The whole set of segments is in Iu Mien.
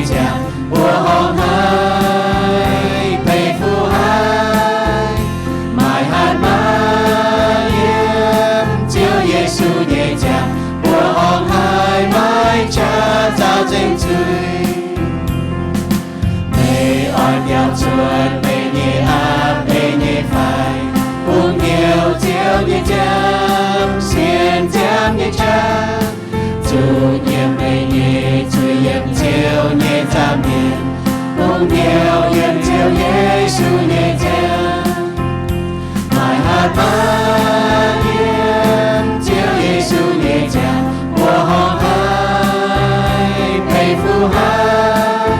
ziangh mbuo horngh haic, peix fuqv haic, maaih hatc maaz yiem Ziouv Yesu nyei ziangh mbuo horngh haic, maiv qaqv zaux zengv zuiz. Meih oix biaux cuotv meih nyei aapv, meih nyei faix, bungx hnyouv Ziouv nyei nziaamv, sienx nziaamv nyei qaqv, zuqc nyiemc meih nyei zuiz yiem Ziouv nyei nza'hmien, bungx hnyouv yiem Ziouv Yesu nyei nziaamv. Maaih hatc maaz yiem Ziouv Yesu nyei ziangh mbuo horngh haic, peix fuqv haic.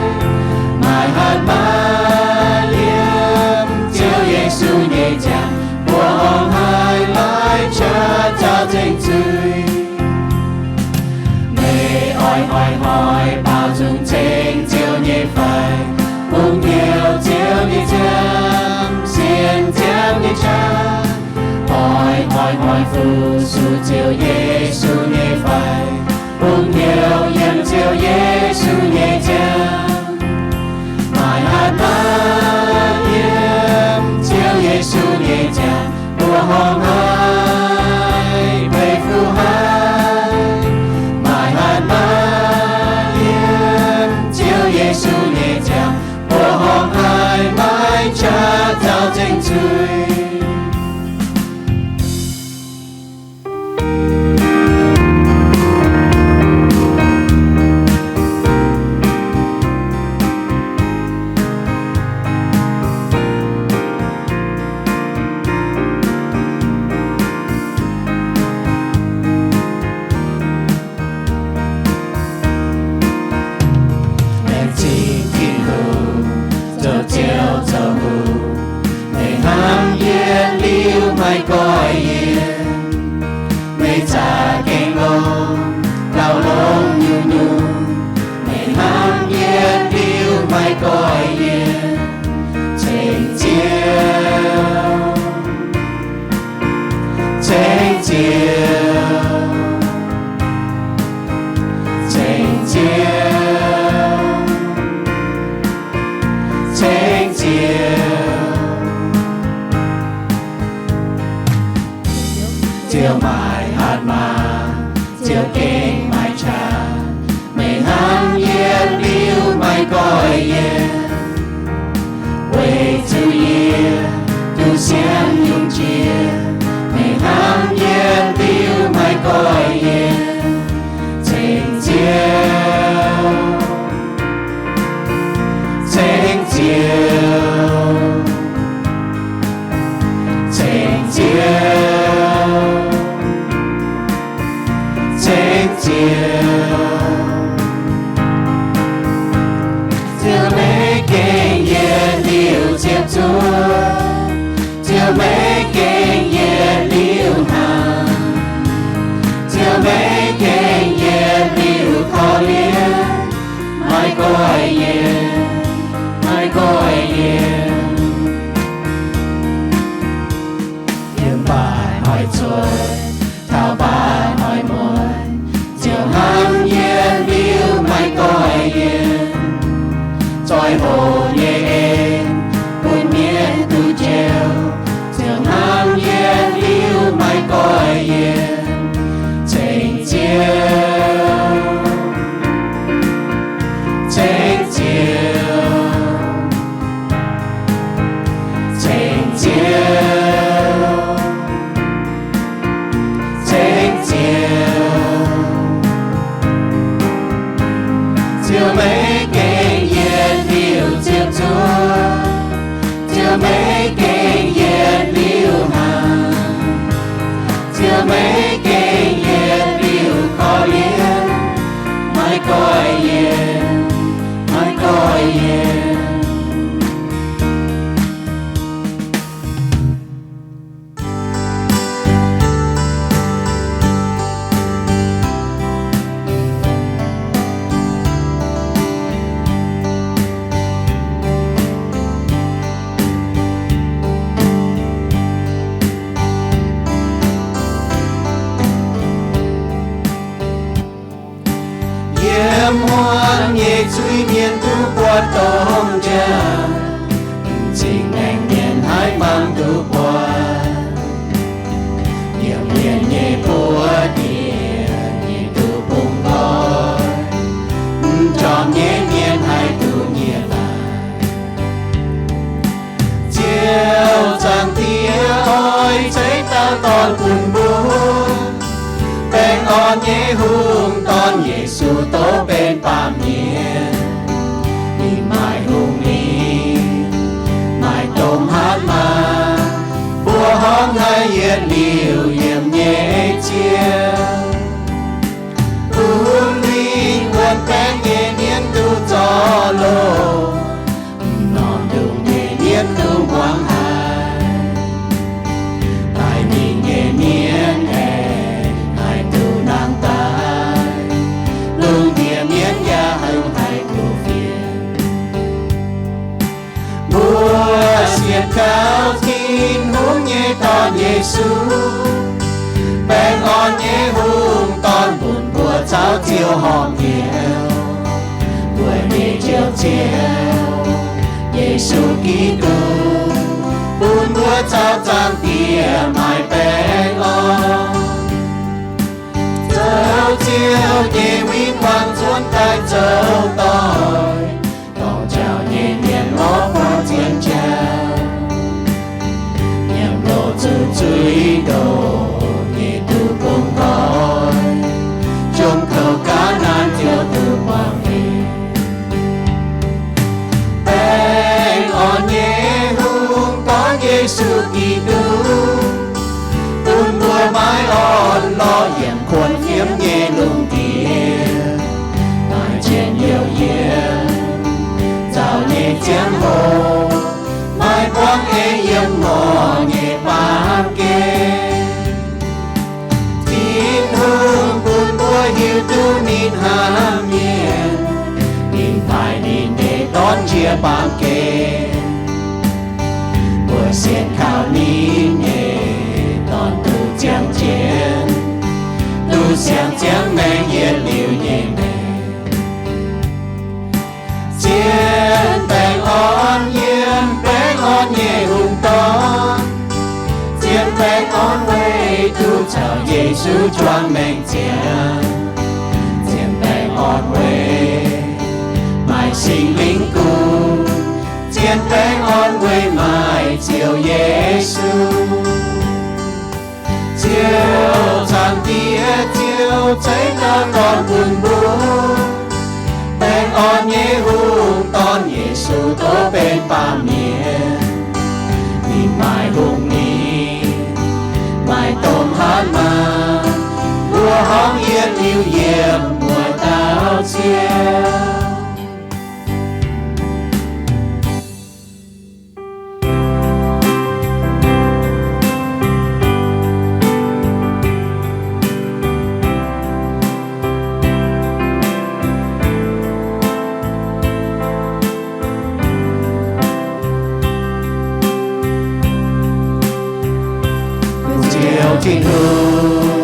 Maaih hatc maaz yiem Ziouv Yesu nyei ziangh mbuo horngh haic, maiv qaqv zaux zengv zuiz. Meih oix hnoi-hnoi baaux nzung ceng Ziouv nyei faix, bungx hnyouv Ziouv nyei nziaamv, sienx nziaamv nyei qaqv, oix hnoi-hnoi fu-sux Ziouv Yesu nyei faix, bungx hnyouv yiem Ziouv Yesu nyei nziaamv. Maaih hatc maaz yiem Ziouv Yesu nyei ziangh mbuo horngh haic, peix fuqv haic. Maaih hatc maaz yiem Ziouv Yesu nyei ziangh mbuo horngh haic, maiv qaqv zaux zengv zuiz. Laengz zingh Tin-Hungh, zoux Ziouv zoux hungh, meih hnamv yietc liuz maiv goiv yienx. Meih za'gengh longx, gauh longx nyungc-nyungc, meih hnamv yietc liuz maiv goiv yienx. Ceng Ziouv, ceng Ziouv, ceng Ziouv, ceng Ziouv. Ziouv maaih hatc maaz, Ziouv gengh maaih qaqv, meih hnamv yietc liuz maiv goiv yienx. Weic zuqc yie duqv sienx nyungc jiex, meih hnamv yietc liuz maiv goiv yienx. Ceng Ziouv, ceng Ziouv, ceng Ziouv, ceng Ziouv. Ziouv maiv gengh yietc liuz ziepc zuoqv, Ziouv maiv gengh yietc liuz hnaangx, Ziouv maiv gengh yietc liuz korv-lienh, maiv goiv yienx, maiv goiv yienx. Yiem baac hnoi-zoih, taux baac hnoi-muonz, Ziouv hnamv yietc liuz maiv goiv yienx. Zoih hoc nyei en, bun mienh duqv joux, Ziouv hnamv yietc liuz maiv goiv yienx. Ceng Ziouv, ceng Ziouv, ceng Ziouv, ceng Ziouv. Ziouv maiv gengh yietc liuz ziepc zuoqv. dongh jaa, m'zing maengc mienh haih mangc duqv buatc. Yiem mienh nyei buoz ndiev nyei duqv bungx nqoi, m'jormh nyei mienh haih duqv nyiec laaix. Ziouv Zaangc Diex oix ceix dauh dorn bun mbuo, baengh orn nyei hungh dorn Yesu tov benx baamh mienh. Ninh maaih hungh lingc, maaih domh hatc maaz, mbuoqc horngh naaiv yietc liuz yiem nyei Ziouv. Bungx lingh wuonh baengh nyei mienv duqv zorqv loh, m'normh ndongc nyei mienv duqv muangx haic. Daic mingh nyei mienv aengx haih duqv nangh daaih, lungh ndiev mienv yaac haih duqv fienx. Mbuo sienx kaux Tin-Hungh nyei Dorn, Yesu, baengh orn nyei hungh dorn, bun mbuo caux Ziouv horpc hnyouv. Mbuo nyei Njoux Ziouv, Yesu Giduc, bun mbuo caux Zaangc Diex maaih baengh orn. Zoux Ziouv nyei win-wangv nzuonx daaih zoux doic, dorngc jauv nyei mienh lorz buangh zien jauv. Nyiemc loz zuqc zuiz ndoqc nyei duqv bungx nqoi, jomc kouv gaav naanc Ziouv duqv buangh mingh. Baengh orn nyei hungh dorn, Yesu Giduc, bun mbuo maiv orn-lorqc yiem kuonx fiemv nyei lungh ndiev. Maaih njien-youh yiem nzauh nyei ziangh hoc, maiv buangv ei yiem morc nyei baamh gen. Tin-Hungh bun mbuo hiuv duqv ninh hnamv mienh, ninh paaiv ninh nyei Dorn njiec baamh gen. Mbuo sienx kaux ninh nyei Dorn duqv ziangh jienv, duqv siang-ziangh maengc yietc liuz nyei maengc. Zien baengh orn yiem baengh orn nyei hungh dorn. Zien baengh orn weic duqv caux Yesu juangc maengc ziangh. Zien baengh orn weic maaih Singx Lingh gunv. Zien baengh orn weic maaih Ziouv Yesu. Ziouv Zaangc Diex Ziouv ceix dauh Dorn bun mbuo. Baengh orn nyei hungh dorn Yesu tov benx baamh mienh. Ninh maaih hungh lingc, maaih domh hatc maaz, mbuoqc horngh yietc liuz yiem mbuo dauh Ziouv. Kungx Ziouv Tin-Hungh,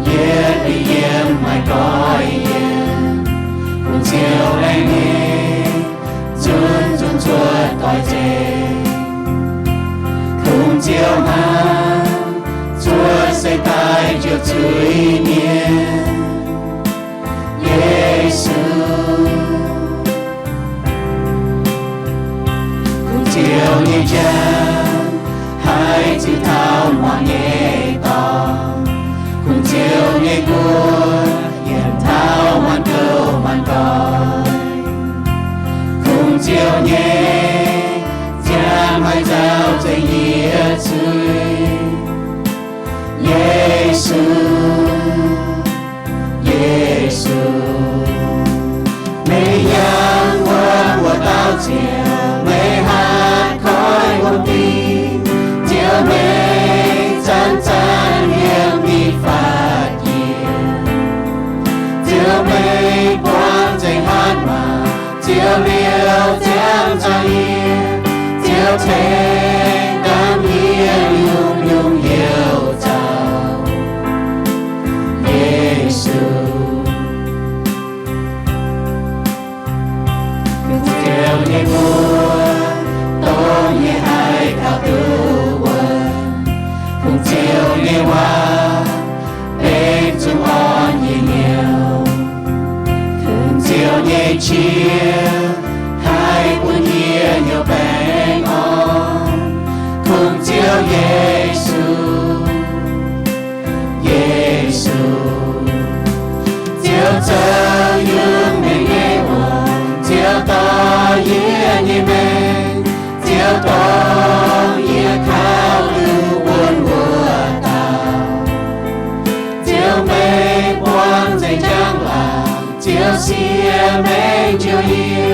yietc liuz yiem maaih goiv yiem. Kungx Ziouv laengz nyei, zunv zunv cuotv doix-zeiv. Kungx Ziouv hnamv cuotv seix daaih njoux zuiz-mienh. Yesu. Kungx Ziouv nyei njang haih ziux taux muangx nyei dorngx. Kungx Ziouv nyei guoqv yiem taux maanc gouv maanc nqoi. Kungx Ziouv nyei ziangh haih nzauh zengc yietc zuiz. Yesu, Yesu, meih yangh wuov mbuo dauh Ziouv, meih hatc koiv wuom-ding. Ziouv, meih zanc-zanc yiem mingh faatv jiex. Ziouv, meih buangh nzengc hatc maaz. Ziouv liouh ziangh zaangc yie, Ziouv tengx dangh yie nyungc-nyungc youh zaux. Yesu, Ziouv nyei mbuo, dongh yie haih gauh duqv wuonv. Kungx Ziouv nyei waac benx zuqc orn nyei hnyouv. Kungx Ziouv nyei qiex haih bun yie hnyouv baengh orn. Kungx Ziouv Yesu, Yesu, Ziouv zoux yungh mengh nyei wuonh, Ziouv dorh yie nyei maengc, Ziouv dongh yie kaux duqv wuonv wuov dauh. Ziouv meih buangh nzengc njang-laangc, Ziouv siev maengc njoux yie,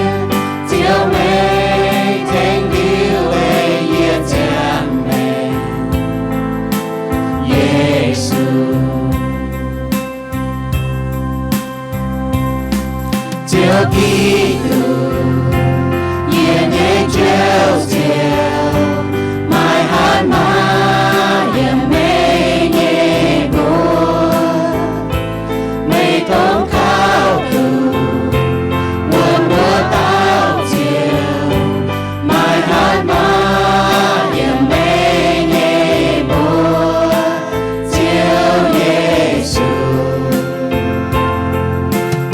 Ziouv meih tengx liuz weic yie ziangh maengc. Yesu, Ziouv Giduc, yie nyei Njoux Ziouv, maaih hatc maaz yiem meih nyei mbuox. Meih dongh kaux duqv wuonv wuov dauh Ziouv, maaih hatc maaz yiem meih nyei mbuox. Ziouv Yesu,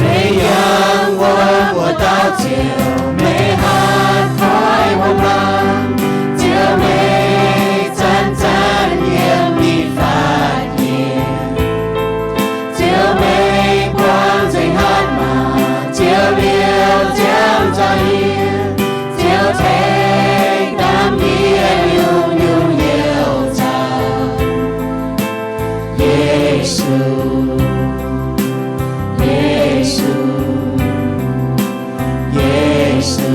meih yangh wuonv wuov dauh Ziouv, meih hatc koiv wuom-laangc, Ziouv meih zanc-zanc yiem ni-faatv nyei. Ziouv meih buangh nzengc hatc maaz, Ziouv liouh ziangx nzauh yie, Ziouv tengx daaih yie nyungc-nyungc youh nzauh. Yesu, Yesu, Yesu.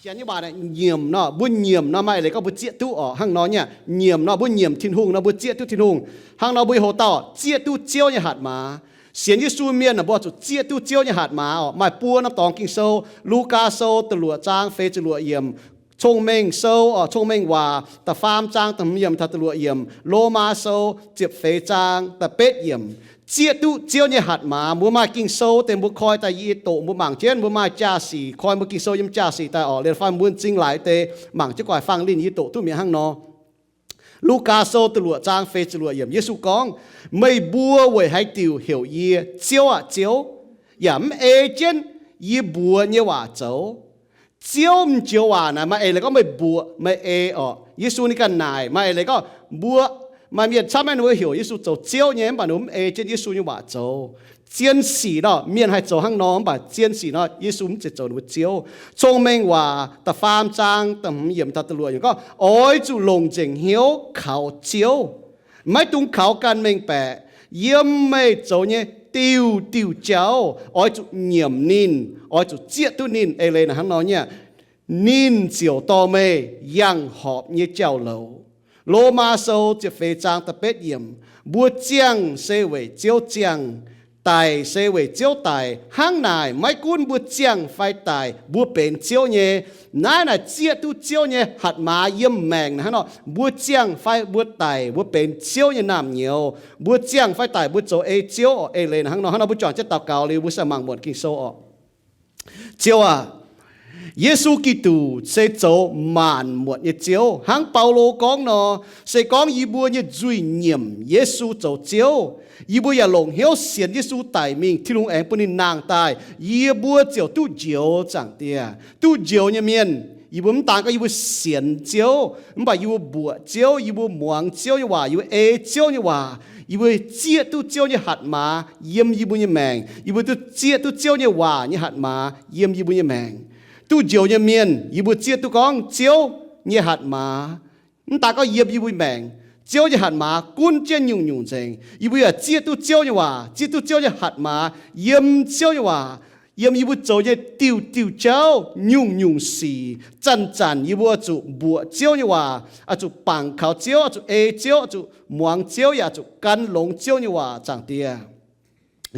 Janx nyei waac naaic nyiemc nor, mbuo nyiemc nor maaih eix leiz gorngv mbuo zieqv duqv orqc. Hnangv nor nyei, nyiemc nor mbuo nyiemc Tin-Hungh nor mbuo zieqv duqv Tin-Hungh. Hnangv nor mbuo hoc dauh zieqv duqv Ziouv nyei hatc maaz. Sienx Yesu mienh aah, mbuo zuqc zieqv duqv Ziouv nyei hatc maaz orqc. Maaih buo norm dorngx Ging-Sou, Lugaa Sou da'luoqc zaang feix ziepc luoqc yiemc, Cong-Mengh Sou orqc, Cong-Mengh Waac da'faam zaang da'hmz yiemc taux da'luoqc yiemc, Lomaa Sou ziepc feix zaang da'betv yiemc. Zieqv duqv Ziouv nyei hatc maaz. Mbuo maaih Ging-Sou deix mbuo koi daaih yie doqc mbuo mangc jienv, mbuo maaih jaa-sic koi mbuo Ging-Sou yiem jaa-sic daaih orqc. Liuz fai mbuo m'zing laaix deix mangc jienv guaax fangx linh yie doqc duqv mi'aqv hnangv nor. Lugaa Sou da'luoqc zaang feix ziepc luoqc yiemc, Yesu gorngv, meih mbuo weic haaix diuc heuc yie, Ziouv aah, Ziouv, yaac mv ei jienv yie mbuox nyei waac zoux? Ziouv m'njoux waac naaic maaih eix leiz gorngv meih mbuox, meih ei orqc. Yesu ninh ganh naaic maaih eix leiz gorngv mbuo, maaih mienh camv maiv ninh mbuo heuc Yesu zoux Ziouv nyei, mv baac ninh mbuo mv ei jienv Yesu nyei waac zoux. Zien sic nor, mienh haih zoux hnangv nor, mv baac zien sic nor, Yesu mv zeiz zoux ninh mbuo Ziouv. Cong-Mengh Waac da'faam zaang da'hmz yiemc taux da'luoqc yiemc gorngv, oix zuqc longc nzengc hnyouv kaux Ziouv. Maiv dungx kaux ganh mengh baeqc. Yiem meih zoux nyei diuh diuh jauv oix zuqc nyiemc ninh, oix zuqc zieqv duqv ninh. Eix leiz naaic hnangv nor nyei, ninh ziouc dorh meih yangh horpc nyei jauv-louc. Lomaa Sou ziepc feix zaang da'betv yiemc, mbuo ziangh se weic Ziouv ziangh, daic se weic Ziouv daic. Hnangv naaic, maiv gunv mbuo ziangh fai daic, mbuo benx Ziouv nyei. Naaiv naaic zieqv duqv Ziouv nyei hatc maaz yiem maengc naaic hnangv nor, mbuo ziangh fai mbuo daic, mbuo benx Ziouv nyei naamh nyouz. Mbuo ziangh fai daic, mbuo zoux ei Ziouv orqc. Eix leiz naaic hnangv nor, hnangv nor mbuo juangc jienv daux gaux liuz, mbuo se mangc muonc Ging-Sou orqc. Ziouv aac, Yesu Giduc se zoux maanc muotc nyei Ziouv. Hnangv Baulo gorngv nor, se gorngv yie mbuo nyei nzuih nyiemc Yesu zoux Ziouv, yie mbuo yaac longc hnyouv sienx Yesu daic mingh, Tin-Hungh aengx bun ninh nangh daaih, yie mbuo ziouc duqv njoux Zaangc Diex. Duqv njoux nyei mienh, yie mbuo mv daan gorngv yie mbuo sienx Ziouv, mv baac yie mbuo mbuoqc Ziouv, yie mbuo muangx Ziouv nyei waac, yie mbuo ei Ziouv nyei waac, yie mbuo zieqv duqv Ziouv nyei hatc maaz yiem yie mbuo nyei maengc. Yie mbuo duqv zieqv duqv Ziouv nyei waac nyei hatc maaz yiem yie mbuo nyei maengc. Duqv njoux nyei mienh, yie mbuo zieqv duqv gorngv Ziouv nyei hatc maaz mv daan gorngv yiem yie mbuo nyei maengc. Ziouv nyei hatc maaz gunv jienv nyungc-nyungc nzengc. Yie mbuo yaac zieqv duqv Ziouv nyei waac, zieqv duqv Ziouv nyei hatc maaz yiem Ziouv nyei waac, yiem yie mbuo zoux nyei diuh diuh jauv, nyungc-nyungc sic. Zanc-zanc yie mbuo zuqc mbuoqc Ziouv nyei waac, oix zuqc bangc kaux Ziouv, oix zuqc ei Ziouv, oix zuqc muangx Ziouv, yaac oix zuqc gan longx Ziouv nyei waac. Zaangc Diex,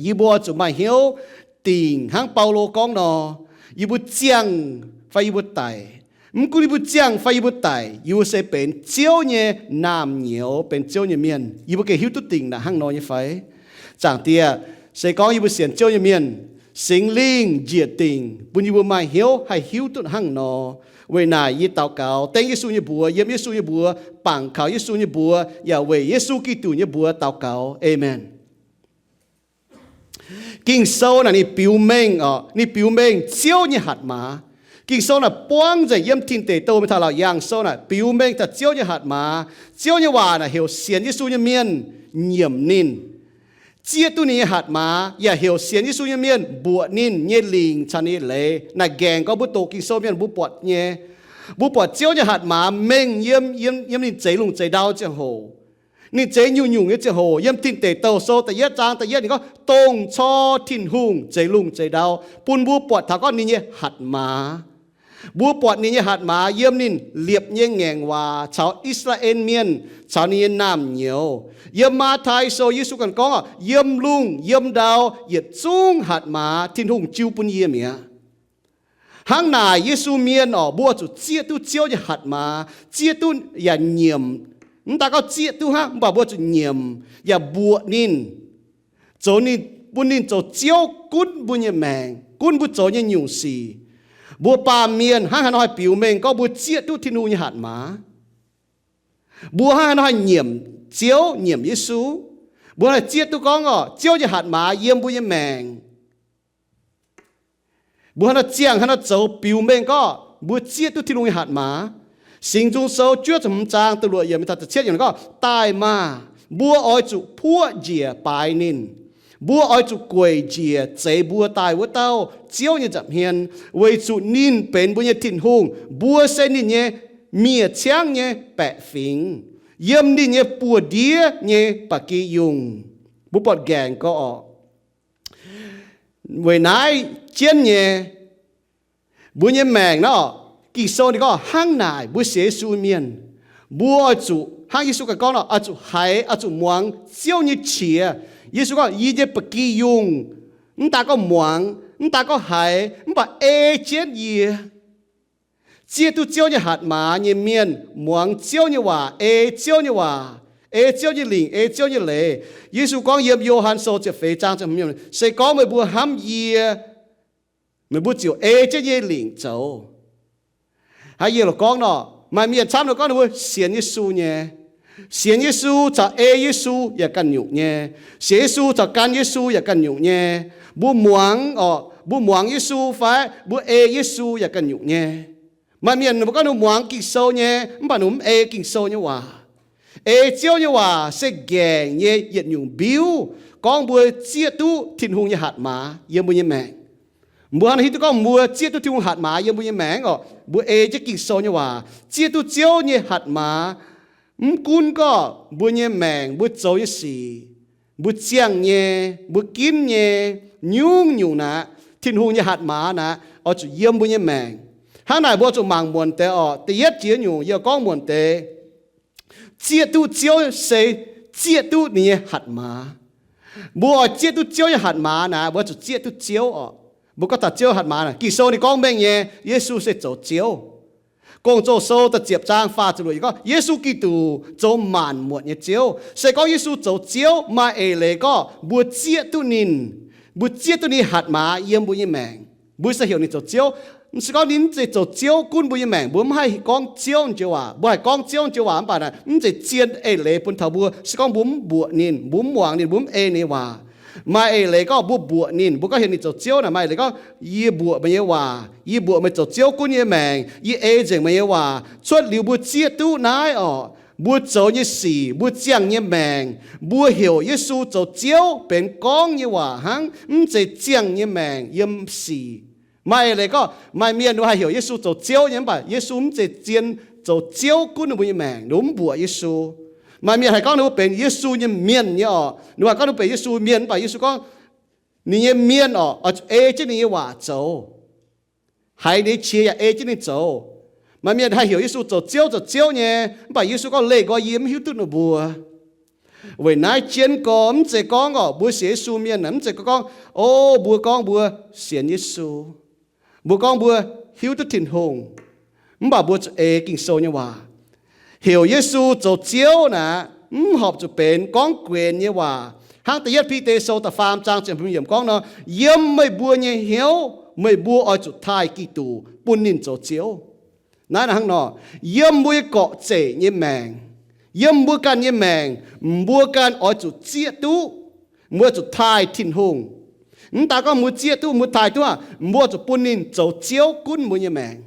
yie mbuo zuqc maaih hnyouv dingc hnangv Baulo gorngv nor, yie mbuo ziangh fai yie mbuo daic. Mv gunv yie mbuo ziangh fai yie mbuo daic, yie mbuo se benx Ziouv nyei naamh nyouz, benx Ziouv nyei mienh. Yie mbuo gengh hiuv duqv dingc naaic hnangv nor nyei fai? Zaangc Diex, se gorngv yie mbuo sienx Ziouv nyei mienh, Singx Lingh njiec dingc bun yie mbuo maaih hnyouv haih hiuv duqv hnangv nor. Weic naaic yie daux gaux dengv Yesu nyei mbuox, yiem Yesu nyei mbuox, bangc kaux Yesu nyei mbuox, yaac weic Yesu Giduc nyei mbuox daux gaux. Aamen. Ging-Sou naaic ninh biux mengh oc, ninh biux mengh Ziouv nyei hatc maaz. Ging-Sou naaic buangv nzengc yiem Tin Deic Douh mingh taux Laauc Yaangh Sou naaic biux mengh taux Ziouv nyei hatc maaz. Ziouv nyei waac naaic heuc sienx Yesu nyei mienh nyiemc ninh, zieqv duqv ninh nyei hatc maaz, yaac heuc sienx Yesu nyei mienh mbuoqc ninh nyei lingc caux ninh nyei leiz. Naaic nqaengc gorngv mbuo doqc Ging-Sou mienh mbuo buatc nyei, mbuo buatc Ziouv nyei hatc maaz mengh yiem, yiem, yiem ninh zeix lungh zeix ndau ziangh hoc, ninh zeix nyungc-nyungc nyei ziangh hoc. Yiem Tin Deic Douh Sou da'yietv zaang da'yietv ninh gorngv, dongh cor Tin-Hungh zeix lungh zeix ndau, bun mbuo buatc taux gorngv ninh nyei hatc maaz. Mbuo buatc ninh nyei hatc maaz yiem ninh liepc nyei ngaengc waac caux I^saa^laa^en Mienh caux ninh nyei naamh nyouz. Yiem Matv^tai Sou Yesu ganh gorngv, yiem lungh yiem ndau yietc zungv hatc maaz Tin-Hungh jiu bun yie mi'aqv. Hnangv naaic Yesu mienh oc, mbuo zuqc zieqv duqv Ziouv nyei hatc maaz, zieqv duqv yaac nyiemc. Mv daaih gorngv zieqv duqv hnangv, mv baac mbuo zuqc nyiemc yaac mbuoqc ninh, zoux ninh, bun ninh zoux Ziouv gunv mbuo nyei maengc, gunv mbuo zoux nyei nyungc sic. Mbuo baamh mienh hnangv haaix nor haih biux mengh gorngv mbuo zieqv duqv Tin-Hungh nyei hatc maaz? Mbuo hnangv haaix nor haih nyiemc Ziouv, nyiemc Yesu? Mbuo haih zieqv duqv gorngv oc, Ziouv nyei hatc maaz yiem mbuo nyei maengc? Mbuo hnangv haaix nor ziangh, hnangv haaix nor zoux biux mengh gorngv mbuo zieqv duqv Tin-Hungh nyei hatc maaz? Singx Nzung Sou juov ziepc hmz zaang da'luoqc yiemc mingh taux da'cietv yiemc gorngv, daaih maah! Mbuo oix zuqc puoqv njiec baaix ninh. Mbuo oix zuqc gueic njiec zeix mbuo daaih wuov dauh, Ziouv nyei nza'hmien, weic zuqc ninh benx mbuo nyei Tin-Hungh, mbuo se ninh nyei miev-ciangv nyei baeqc fingx, yiem ninh nyei buoz-ndiev nyei ba'gi yungh. Mbuo buatc nqaengc gorngv oc, weic naaiv jienv nyei, mbuo nyei maengc nor, Ging-Sou ninh gorngv hnangv naaic mbuo sienx Yesu mienh, mbuo oix zuqc hnangv Yesu ganh gorngv nor, oix zuqc haiz, oix zuqc muangx Ziouv nyei qiex. Yesu gorngv, yie nyei ba'gi yungh, mv daaih gorngv muangx, mv daaih gorngv haiz, mv baac ei jienv yie. Zieqv duqv Ziouv nyei hatc maaz nyei mienh muangx Ziouv nyei waac, ei Ziouv nyei waac, ei Ziouv nyei lingc, ei Ziouv nyei leiz. Yesu gorngv yiem Yo^han Sou ziepc feix zaang, se gorngv meih mbuo hnamv yie, meih mbuo ziouc ei jienv yie nyei lingc zoux. Hnangv yie loc gorngv nor, maaih mienh camv nor gorngv ninh mbuo sienx Yesu nyei. Sienx Yesu caux ei Yesu yaac ganh nyungc nyei. Sienx Yesu caux gan Yesu yaac ganh nyungc nyei. Mbuo muangx oc, mbuo muangx Yesu fai mbuo ei Yesu yaac ganh nyungc nyei. Maaih mienh ninh mbuo gorngv ninh muangx Ging-Sou nyei, mv baac ninh mv ei Ging-Sou nyei waac. Ei Ziouv nyei waac se nqaengc nyei yietc nyungc mbiuv gorngv mbuo zieqv duqv Tin-Hungh nyei hatc maaz yiem mbuo nyei maengc. Mbuo hnangv naaic hiuv duqv gorngv mbuo zieqv duqv Tin-Hungh hatc maaz yiem mbuo nyei maengc oc, mbuo ei jienv Ging-Sou nyei waac, zieqv duqv Ziouv nyei hatc maaz. Mv gunv gorngv mbuo nyei maengc, mbuo zoux nyei sic, mbuo ziangh nyei, mbuo ginv nyei, nyungc-nyungc naaic, Tin-Hungh nyei hatc maaz naaic oix zuqc yiem mbuo nyei maengc. Hnangv naaic mbuo zuqc mangc muonc deix oc. Da'yietv jiex nyungc yie gorngv muonc deix, zieqv duqv Ziouv se zieqv duqv ninh nyei hatc maaz. Mbuo oix zieqv duqv Ziouv nyei hatc maaz naaic, mbuo zuqc zieqv duqv Ziouv oc. Mbuo gorngv taux Ziouv hatc maaz naaic, Ging-Sou ninh gorngv mengh nyei, Yesu se zoux Ziouv. Gong-Zoh Sou da'ziepc zaang faah ziepc luoqc yiemc gorngv, Yesu Giduc zoux maanc muotc nyei Ziouv. Se gorngv Yesu zoux Ziouv, maaih eix leiz gorngv mbuo zieqv duqv ninh, mbuo zieqv duqv ninh hatc maaz yiem mbuo nyei maengc, mbuo se heuc ninh zoux Ziouv. Se gorngv ninh mv zeiz zoux Ziouv gunv mbuo nyei maengc, mbuo mv haih gorngv Ziouv joux waac. Mbuo haih gorngv Ziouv joux waac mv baac naaic mv zeiz zien eix leiz bun taux mbuo. Se gorngv mbuo mv mbuoqc ninh, mbuo mv muangx ninh, mbuo mv ei ninh nyei waac, maaih eix leiz gorngv mbuo mbuoqc ninh, mbuo gorngv heuc ninh zoux Ziouv naaic, maaih eix leiz gorngv, yie mbuoqc meih nyei waac, yie mbuoqc meih zoux Ziouv gunv yie nyei maengc, yie ei nzengc meih nyei waac. Cuotv liuz mbuo zieqv duqv naaiv oc, mbuo zoux nyei sic, mbuo ziangh nyei maengc, mbuo heuc Yesu zoux Ziouv benx gorngv nyei waac hnangv, mv zeiz ziangh nyei maengc yiem sic. Maaih eix leiz gorngv maaih mienh ninh haih heuc Yesu zoux Ziouv nyei, mv baac Yesu mv zeiz zien zoux Ziouv gunv ninh mbuo nyei maengc, ninh mbuo mv mbuoqc Yesu. Maaih mienh haih gorngv ninh mbuo benx Yesu nyei mienh nyei oc, ninh haih gorngv ninh mbuo benx Yesu mienh, mv baac Yesu gorngv ninh nyei mienh oc, oix zuqc ei jienv ninh nyei waac zoux, haiz ninh nyei qiex yaac ei jienv ninh zoux. Maaih mienh haih heuc Yesu zoux Ziouv, zoux Ziouv nyei, mv baac Yesu gorngv, leih nqoi yie mv hiuv duqv ninh mbuo. Weic naaiv jienv gorx mv zeiz gorngv oc, mbuo sienx Yesu mienh mv zeiz gorngv, o, mbuo gorngv mbuo sienx Yesu, mbuo gorngv mbuo hiuv duqv Tin-Hungh, mv baac mbuo zuqc ei Ging-Sou nyei waac. Heuc Yesu zoux Ziouv naaic, mv horpc zuqc benx gorngv guenx nyei waac, Hnangv da'yietv Bide Sou da'faam zaang ziepc hmz yiemc gorngv nor, yiem meih mbuo nyei hnyouv meih mbuo oix zuqc taaih Giduc bun ninh zoux Ziouv. Naaiv hnangv nor, yiem mbuo nyei gorqv-zeic nyei maengc, yiem mbuo ganh nyei maengc, mbuo ganh oix zuqc zieqv duqv, mbuo zuqc taaih Tin-Hungh. Mv daaih gorngv mbuo zieqv duqv, mbuo taaih duqv, mbuo zuqc bun ninh zoux Ziouv gunv mbuo nyei maengc.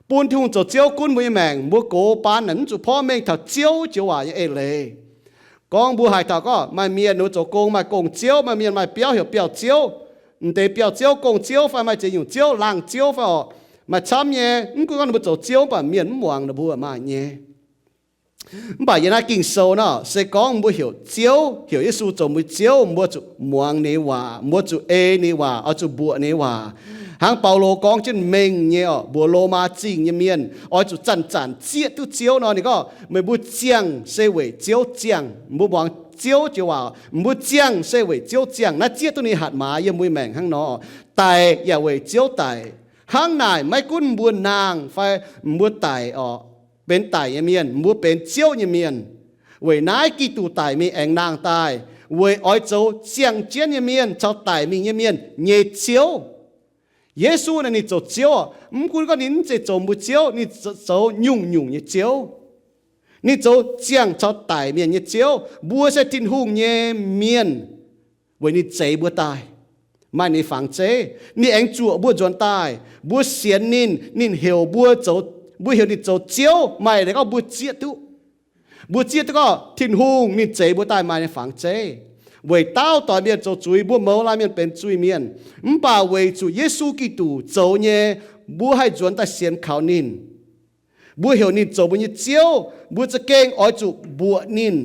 Bun Tin-Hungh zoux Ziouv gunv mbuo nyei maengc, mbuo gox baan naaic mv zuqc porv mengh taux Ziouv joux waac nyei eix leiz. Gorngv mbuo haiz taux gorngv maaih mienh ninh mbuo zoux gong maaih gong-ziouv, maaih mienh maaih biauv heuc biauv-ziouv, m'deix biauv-ziouv, gong-ziouv fai maaih ziex nyungc ziouv, laangz ziouv fai orqc, maaih camv nyei. Mv gunv gorngv ninh mbuo zoux ziouv mv baac mienh mv muangx ninh mbuo maaih nyei. Mv baac yiem naaiv Ging-Sou nor se gorngv mbuo heuc Ziouv, heuc Yesu zoux mbuo Ziouv, mbuo zuqc muangx ninh waac, mbuo zuqc ei ninh waac, oix zuqc mbuoqc ninh waac. Hnangv Baulo gorngv jienv mengh nyei orqc, mbuox Lomaa Zingh nyei mienh oix zuqc zanc-zanc zieqv duqv Ziouv nor, ninh gorngv, meih mbuo ziangh se weic Ziouv ziangh. Mbuo muangx Ziouv joux waac, mbuo ziangh se weic Ziouv ziangh. Naaiv zieqv duqv ninh hatc maaz yiem mbuo maengc hnangv nor. Daic yaac weic Ziouv daic. Hnangv naaic maiv gunv mbuo naang fai mbuo daic orqc, benx daic nyei mienh, mbuo benx ziouv nyei mienh. Weic naaiv Giduc daic mingh aengx naang daaih, weic oix zoux ziangh jienv nyei mienh caux daic mingh nyei mienh nyei Ziouv. Yesu naaic ninh zoux Ziouv, mv gunv gorngv ninh mv zeiz zoux mbuo Ziouv, ninh zoux nyungc-nyungc nyei Ziouv. Ninh zoux ziangh caux daic mienh nyei Ziouv. Mbuo se Tin-Hungh nyei mienh, weic ninh zeix mbuo daaih, maaih ninh nyei fangx zeiv. Ninh aengx zuoqc mbuo nzuonx daaih. Mbuo sienx ninh, ninh heuc mbuo zoux, mbuo heuc ninh zoux Ziouv, maaih leiz gorngv mbuo zieqv duqv. Mbuo zieqv duqv gorngv Tin-Hungh ninh zeix mbuo daaih maaih ninh nyei fangx zeiv, weic daauh doic mienh zoux zuiz, mbuo mouz laanh mienh benx zuiz-mienh. Mv baac weic zuqc Yesu Giduc zoux nyei, mbuo haih nzuonx daaih sienx kaux ninh. Mbuo heuc ninh zoux mbuo nyei Ziouv, mbuo za'gengh oix zuqc mbuoqc ninh,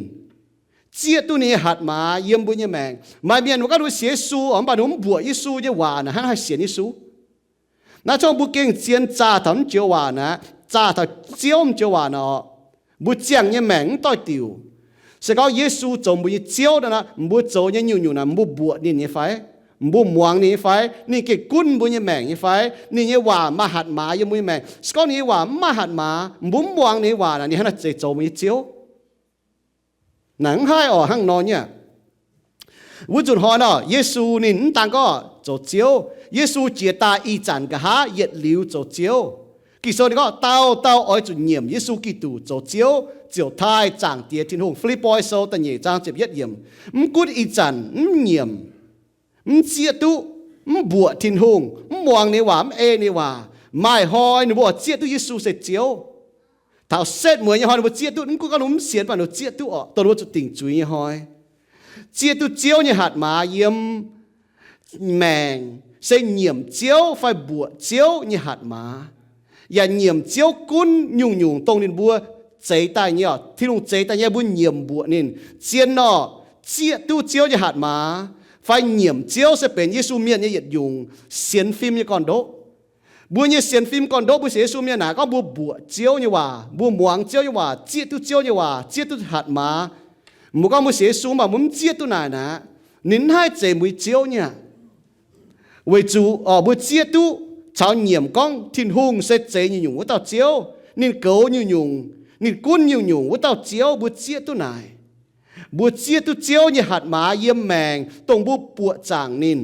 zieqv duqv ninh nyei hatc maaz yiem mbuo nyei maengc. Maaih mienh mbuo gorngv ninh sienx Yesu, mv baac ninh mv mbuoqc Yesu nyei waac naaic, hnangv haaix sienx Yesu? Naaiv zorqv mbuo gengh zien zaah taux mv joux waac naaic, zaah taux Ziouv mv joux waac naaic orqc, mbuo ziangh nyei maengc mv doix-diuc. Se gorngv Yesu zoux mbuo nyei Ziouv nor, mbuo zoux nyei nyungc-nyungc naaic, mbuo mbuoqc ninh nyei fai? Mbuo muangx ninh nyei fai? Ninh gengh gunv mbuo nyei maengc nyei fai? Ninh nyei waac maaih hatc maaz yiem mbuo nyei maengc. Se gorngv ninh nyei waac mv maaih hatc maaz, mbuo mv muangx ninh nyei waac naaic, ninh hnangv naaic zeiz zoux mbuo nyei Ziouv? Naaic mv haih orqc, hnangv nor nyei aqv. Wuov nzunc hnoi nor, Yesu ninh mv daan gorngv zoux Ziouv. Yesu jiex daaih ih zanc nqa'haav yietc liuz zoux Ziouv. Ging-Sou ninh gorngv dauh dauh oix zuqc nyiemc Yesu Giduc zoux Ziouv, ziouc taaih Zaangc Diex Tin-Hungh. Fi^lipv^poi Sou da'nyeic zaang ziepc yietv yiemc. Mv gunv ih zanc mv nyiemc, mv zieqv duqv, mv mbuoqc Tin-Hungh, mv muangx ninh nyei waac, mv ei ninh nyei waac, maaih hnoi ninh mbuo oix zieqv duqv Yesu se Ziouv. Taux setv mueiz nyei hnoi ninh mbuo zieqv duqv, mv gunv gorngv ninh mbuo mv sienx, mv baac ninh mbuo zieqv duqv orqc, dongh ninh mbuo zuqc dingc zuiz nyei hnoi. Zieqv duqv Ziouv nyei hatc maaz yiem maengc se nyiemc Ziouv fai mbuoqc Ziouv nyei hatc maaz, yaac nyiemc Ziouv gunv nyungc-nyungc dongh ninh mbuo zeix daaih nyei orqc. Tin-Hungh zeix daaih nyei mbuo nyiemc mbuoqc ninh. Zien orqc, zieqv duqv Ziouv nyei hatc maaz fai nyiemc Ziouv se benx Yesu mienh nyei yietc nyungc sienx fim nyei gorn-ndoqv. Mbuo nyei sienx fim gorn-ndoqv, mbuo sienx Yesu mienh naaic gorngv mbuo mbuoqc Ziouv nyei waac, mbuo muangx Ziouv nyei waac, zieqv duqv Ziouv nyei waac, zieqv duqv hatc maaz. Mbuo gorngv mbuo sienx Yesu mv baac mbuo mv zieqv duqv naaic naaic, ninh mv haih zeiz mbuo nyei Ziouv nyei aqv. Weic zuqc orqc, mbuo zieqv duqv caux nyiemc gorngv Tin-Hungh se zeix nyungc-nyungc wuov dauh Ziouv, ninh goux nyungc-nyungc, ninh gunv nyungc-nyungc wuov dauh Ziouv, mbuo zieqv duqv naaic. Mbuo zieqv duqv Ziouv nyei hatc maaz yiem maengc, dongh mbuo buoqc zaangc ninh,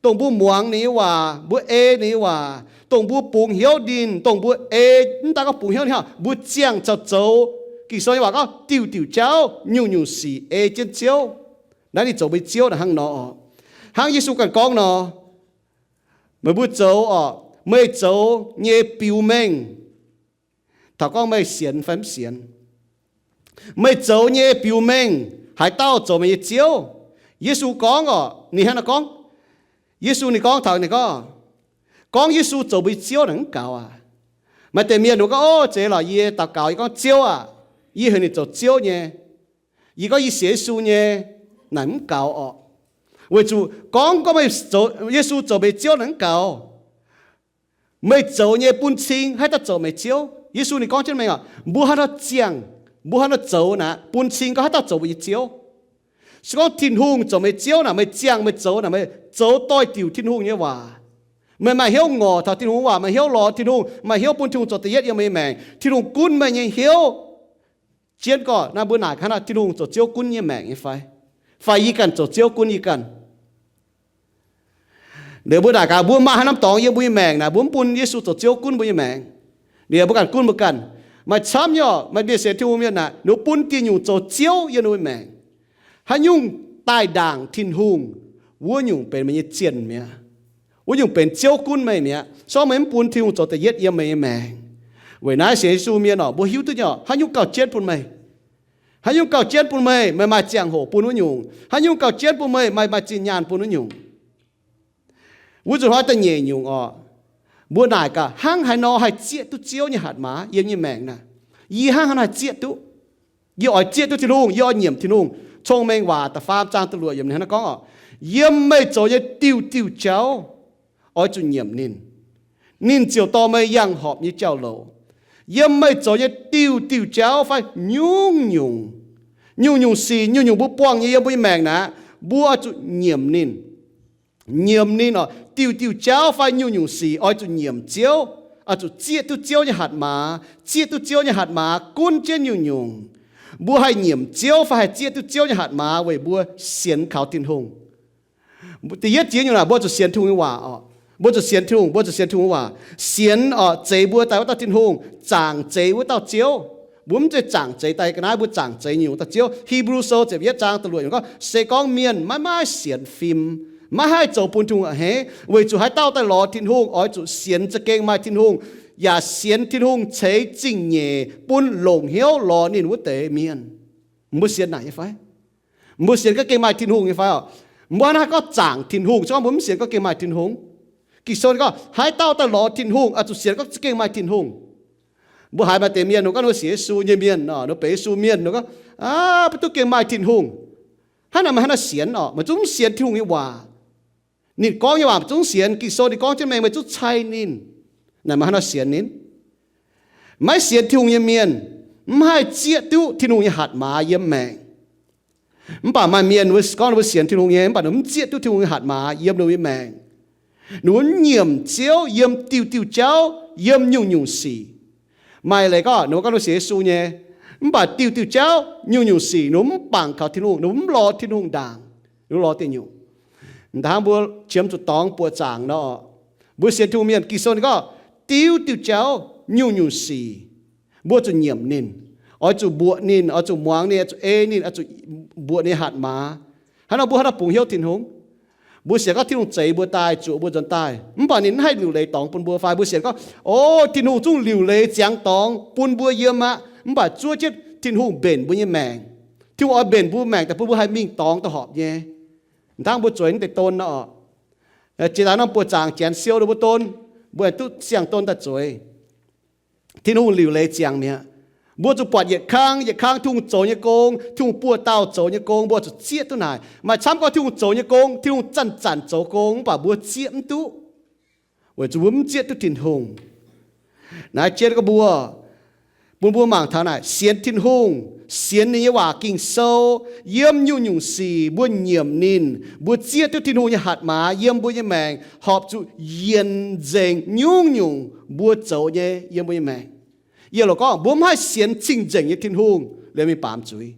dongh mbuo muangx ninh nyei waac, mbuo ei ninh nyei waac, dongh mbuo bungx hnyouv ninh, dongh mbuo ei, mv daan gorngv bungx hnyouv ninh hnangv, mbuo ziangh caux zoux, Ging-Sou nyei waac gorngv diuh diuh jauv nyungc-nyungc sic ei jienv Ziouv. Naaiv ninh zoux mbuo nyei Ziouv naaic hnangv nor orqc. Hnangv Yesu ganh gorngv nor, meih mbuo zoux orqc, meih zoux nyei biux mengh, taux gorngv meih sienx fai mv sienx, meih zoux nyei biux mengh, haaix dauh zoux meih nyei ziouv? Yesu gorngv orqc, ninh hnangv naaiv gorngv, Yesu ninh gorngv taux ninh gorngv, gorngv Yesu zoux mbuo nyei Ziouv naaic mv gaux aqv. Maaih deix mienh ninh gorngv, ov, zeiz lorqc, yie daux gaux yie gorngv, Ziouv aah! Yie heuc ninh zoux Ziouv nyei. Yie gorngv yie sienx Yesu nyei, naaic mv gaux orqc. Weic zuqc gorngv gorngv meih zoux, Yesu zoux meih nyei Ziouv naaic mv gaux. Meih zoux nyei bun cing haaix dauh zoux meih nyei Ziouv? Yesu ninh gorngv jienv mengh orqc, mbuo haaix nor ziangh, mbuo haaix nor zoux naaic bun cing gorngv haaix dauh zoux meih nyei Ziouv. Se gorngv Tin-Hungh zoux meih nyei Ziouv naaic, meih ziangh meih zoux naaic, meih zoux doix-diuc Tin-Hungh nyei waac. Meih maaih hnyouv ngorc taux Tin-Hungh waac, maaih hnyouv lorz Tin-Hungh, maaih hnyouv bun Tin-Hungh zoux da'yietv yiem meih nyei maengc, Tin-Hungh gunv meih nyei hnyouv. Jien gorqv naaiv mbuo naaic hnangv naaic, Tin-Hungh zoux Ziouv gunv nyei maengc nyei fai? fai yie ganh zoux Ziouv gunv yie ganh? Liuz mbuo naaic gaax, mbuo maaih haaix norm dorngx yiem mbuo nyei maengc naaic, mbuo mv bun Yesu zoux Ziouv gunv mbuo nyei maengc, liuz mbuo ganh gunv mbuo ganh. Maaih camv nyei orqc, maaih mienh sienx Tin-Hungh mienh naaic, ninh mbuo bun diuh nyungc zoux ziouv yiem ninh mbuo nyei maengc. Haaix nyungc daaih ndaangc Tin-Hungh, wuov nyungc benx meih nyei zienh mi'aqv. Wuov nyungc benx Ziouv gunv meih mi'aqv. Se gorngv meih mv bun Tin-Hungh zoux da'yietv yiem meih nyei maengc. Weic naaiv sienx Yesu mienh orqc, mbuo hiuv duqv nyei orqc, haaix nyungc gauh jienv bun meih. Haaix nyungc gauh jienv bun meih, meih maaih ziangh hoc bun wuov nyungc. Haaix nyungc gauh jienv bun meih, meih maaih zinh nyaanh bun wuov nyungc. Wuov zuqc hnoi da'nyeic nyungc orqc, mbuo naaic gaax, hnangv haaix nor haih zieqv duqv Ziouv nyei hatc maaz yiem nyei maengc naaic? Yie hnangv haaix nor haih zieqv duqv? Yie oix zieqv duqv Tin-Hungh, yie oix nyiemc Tin-Hungh. Cong-Mengh Waac da'faam zaang da'luoqc yiemc ninh hnangv naaiv gorngv orqc, yiem meih zoux nyei diuh diuh jauv oix zuqc nyiemc ninh. Ninh ziouc dorh meih yangh horpc nyei jauv-louc. Yiem meih zoux nyei diuh diuh jauv fai nyungc-nyungc, nyungc-nyungc sic, nyungc-nyungc mbuo buangh nyei yiem mbuo nyei maengc naaic, mbuo oix zuqc nyiemc ninh. Nyiemc ninh orqc, diuh diuh jauv fai nyungc-nyungc sic oix zuqc nyiemc Ziouv, oix zuqc zieqv duqv Ziouv nyei hatc maaz. Zieqv duqv Ziouv nyei hatc maaz gunv jienv nyungc-nyungc. Mbuo haih nyiemc Ziouv fai haih zieqv duqv Ziouv nyei hatc maaz weic mbuo sienx kaux Tin-Hungh. Da'yietv jiex nyungc naaic, mbuo zuqc sienx Tin-Hungh nyei waac orqc. Mbuo zuqc sienx Tin-Hungh, mbuo zuqc sienx Tin-Hungh waac. Sienx orqc, zeix mbuo daaih wuov dauh Tin-Hungh, zaangc zeix wuov dauh Ziouv. Mbuo mv zeiz zaangc zeix daaih ga'naaiv, mbuo zaangc zeix nyungc dauh Ziouv. Hipv^lu Sou ziepc yietv zaang da'luoqc yiemc gorngv, se gorngv mienh maiv maaih sienx fim, maiv haih zoux bun Tin-Hungh a'hneiv, weic zuqc haaix dauh daaih lorz Tin-Hungh oix zuqc sienx za'gengh maaih Tin-Hungh, yaac sienx Tin-Hungh ceix zingh-nyeic bun longc hnyouv lorz ninh wuov deix mienh. Mbuo sienx naaic nyei fai? Mbuo sienx gorngv gengh maaih Tin-Hungh nyei fai orqc? Mbuo hnangv naaiv gorngv zaangc Tin-Hungh, se gorngv mbuo mv sienx gorngv gengh maaih Tin-Hungh. Ging-Sou gorngv, haaix dauh daaih lorz Tin-Hungh oix zuqc sienx gorngv gengh maaih Tin-Hungh. Mbuo haiz maaih deix mienh, ninh gorngv ninh sienx Yesu nyei mienh, ninh benx Yesu mienh, ninh gorngv, aa, mv duqv gengh maaih Tin-Hungh. Hnangv naaic meih hnangv naaiv sienx orqc? Meih zungv mv sienx Tin-Hungh nyei waac. Ninh gorngv nyei waac meih zungv sienx. Ging-Sou ninh gorngv jienv meih, meih zungv cai ninh. Naaic meih hnangv naaiv sienx ninh? Maiv sienx Tin-Hungh nyei mienh mv haih zieqv duqv Tin-Hungh nyei hatc maaz yiem maengc. Mv baac maaih mienh gorngv ninh mbuo sienx Tin-Hungh nyei, mv baac ninh mv zieqv duqv Tin-Hungh nyei hatc maaz yiem ninh mbuo nyei maengc. Ninh mbuo mv nyiemc Ziouv yiem diuh diuh jauv, yiem nyungc-nyungc sic. Maaih leiz gorngv ninh mbuo gorngv ninh sienx Yesu nyei, mv baac diuh diuh jauv, nyungc-nyungc sic ninh mbuo mv bangc kaux Tin-Hungh, ninh mbuo mv lorz Tin-Hungh ndaangc, ninh mbuo lorz diuh nyungc. Hnangv mbuo qiemx zuqc dorngx buoqc zaangc nor, mbuo sienx Tin-Hungh mienh, Ging-Sou ninh gorngv, diuh diuh jauv, nyungc-nyungc sic, mbuo zuqc nyiemc ninh, oix zuqc mbuoqc ninh, oix zuqc muangx ninh, oix zuqc ei ninh, oix zuqc mbuoqc ninh hatc maaz. Hnangv nor mbuo hnangv naaiv bungx hnyouv Tin-Hungh. Mbuo sienx gorngv Tin-Hungh zeix mbuo daaih, zuoqc mbuo nzuonx daaih, mv baac ninh mv haih liuc leiz dorngx bun mbuo fai? Mbuo sienx gorngv, o, Tin-Hungh zungv liuc leiz ziangx dorngx bun mbuo yiem aqv. Mv baac zuov jienv Tin-Hungh mbenc mbuo nyei maengc. Tin-Hungh oix mbenc mbuo maengc daaih bun mbuo haih mingh dorngx daaih horpc nyei. Hnangv mbuo zueiz naaiv deix don nor, jiex daaih norm buoqc zaangc janx siou ninh mbuo don, mbuo aengx duqv siang-don daaih zueiz. Tin-Hungh liuc leiz ziangx mi'aqv. Mbuo zuqc buatc yietc kang yietc kang Tin-Hungh zoux nyei gong, Tin-Hungh buoz-dauh zoux nyei gong, mbuo zuqc zieqv duqv naaic. Maaih camv gorngv Tin-Hungh zoux nyei gong, Tin-Hungh zanc-zanc zoux gong, mv baac mbuo zieqv mv duqv, weic zuqc mbuo mv zieqv duqv Tin-Hungh. Naaiv jienv gorngv mbuo, bun mbuo mangc taux naaic sienx Tin-Hungh, sienx ninh nyei waac Ging-Sou, yiem nyungc-nyungc sic mbuo nyiemc ninh, mbuo zieqv duqv Tin-Hungh nyei hatc maaz yiem mbuo nyei maengc, horpc zuqc yienc nzengc nyungc-nyungc mbuo zoux nyei yiem mbuo nyei maengc. Yie loc gorngv mbuo mv haih sienx cing-nzengc nyei Tin-Hungh liemh mingh baamz zuiz.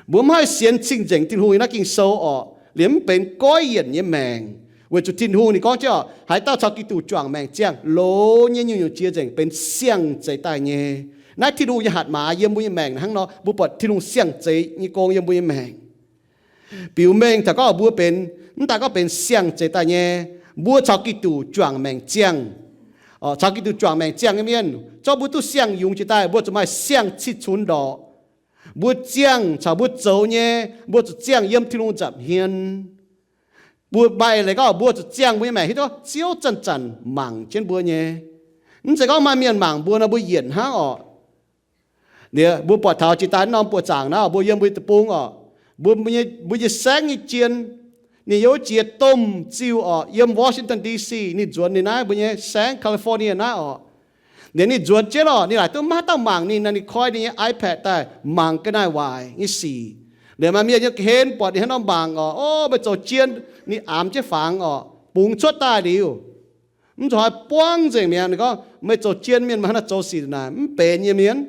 Mbuo mv haih sienx cing-nzengc Tin-Hungh nyei naaiv Ging-Sou orqc, liemh mv benx goiv yienc nyei maengc. Weic zuqc Tin-Hungh ninh gorngv jienv orqc, haaix dauh caux Giduc juangc maengc ziangh, loz nyei nyungc-nyungc jiex nzengc benx siang-zeix daaih nyei. Naaiv Tin-Hungh nyei hatc maaz yiem mbuo nyei maengc hnangv nor, mbuo buatc Tin-Hungh siang-zeix nyei gong yiem mbuo nyei maengc. Biux mengh taux gorngv mbuo benx, mv daaih gorngv benx siang-zeix daaih nyei, mbuo caux Giduc juangc maengc ziangh. Caux Giduc juangc maengc ziangh nyei mienh, zorqv mbuo duqv siang-yungz jiex daaih, mbuo zuqc maaih siang-cih cunx ndorqc. Mbuo ziangh caux mbuo zoux nyei, mbuo zuqc ziangh yiem Tin-Hungh nza'hmien. Mbuo maaih leiz gorngv mbuo zuqc ziangh mbuo nyei maengc hiuv duqv Ziouv zanc-zanc mangc jienv mbuo nyei. Mv zeiz gorngv maaih mienh mangc mbuo nor mbuo yienc hnangv orqc. Liuz mbuo buatc taux jiex daaih norm buoqc zaangc naaiv, mbuo yiem mbuo nyei deic-bung orqc, mbuo, mbuo nyei saengv nyei jien, ninh yiem wuov jiex domh ziuh orqc, yiem Washington D C, ninh nzuonx ninh naaiv mbuo nyei saengv California naaiv orqc. Liuz ninh nzuonx jienv orqc, ninh laaic duqv maiv dauh mangc ninh, ninh koi ninh nyei iPad daaih mangc ga'naaiv waaic nyei sic. Liuz maaih mienh nyei ga'hlen buatc ninh hnangv nor mangc orqc, o, meih zoux jien, ninh aamx jienv fangx orqc, bungx cuotv daaih liuz. Mv zuqc haaix buangv nzengc mi'aqv. Ninh gorngv, meih zoux jien mienh, meih hnangv naaiv zoux sic naaic mv benx nyei mienh.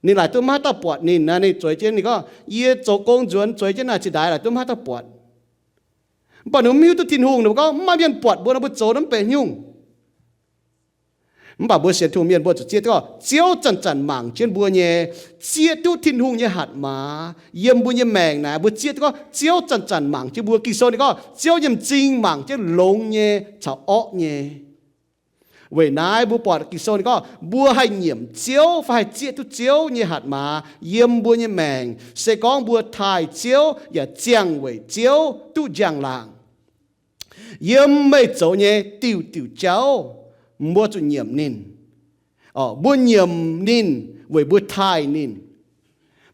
Ninh laaic duqv maiv dauh buatc ninh naaic, ninh zueiz jienv, ninh gorngv, yie zoux gong nzuonx zueiz jienv naaic, zinh ndaix laaic duqv maiv dauh buatc. Mv baac ninh mv hiuv duqv Tin-Hungh, ninh gorngv, mv maaih mienh buatc mbuo nor, mbuo zoux nor mv benx haaix nyungc. Mv baac mbuo sienx Tin-Hungh mienh mbuo zuqc zieqv duqv gorngv Ziouv zanc-zanc mangc jienv mbuo nyei, zieqv duqv Tin-Hungh nyei hatc maaz yiem mbuo nyei maengc naaic. Mbuo zieqv duqv gorngv Ziouv zanc-zanc mangc jienv mbuo. Ging-Sou ninh gorngv Ziouv nyei m'zing mangc jienv longx nyei caux orqv nyei. Weic naaiv mbuo buatc Ging-Sou ninh gorngv mbuo haih nyiemc Ziouv fai haih zieqv duqv Ziouv nyei hatc maaz yiem mbuo nyei maengc, se gorngv mbuo taaih Ziouv yaac ziangh weic Ziouv duqv njang-laangc. Yiem meih zoux nyei diuc diuc jauv, mbuo zuqc nyiemc ninh. Mbuo nyiemc ninh weic mbuo taaih ninh.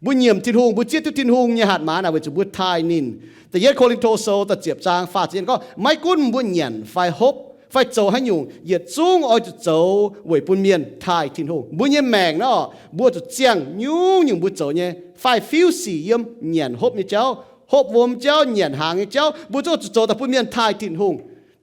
Mbuo nyiemc Tin-Hungh, mbuo zieqv duqv Tin-Hungh nyei hatc maaz naaic weic zuqc mbuo taaih ninh. Da'yietv Ko^lin^to Sou da'ziepc zaang faah ziepc gorngv, maiv gunv mbuo nyanc fai hopv fai zoux haaix nyungc, yietc zungv oix zuqc zoux weic bun mienh taaih Tin-Hungh. Mbuo nyei maengc naaiv, mbuo zuqc ziangh nyungc-nyungc mbuo zoux nyei, fai fiuv sic yiem nyanc hopv nyei jauv, hopv wuom jauv, nyanc hnaangx nyei jauv, mbuo zuqc zoux daaih bun mienh taaih Tin-Hungh.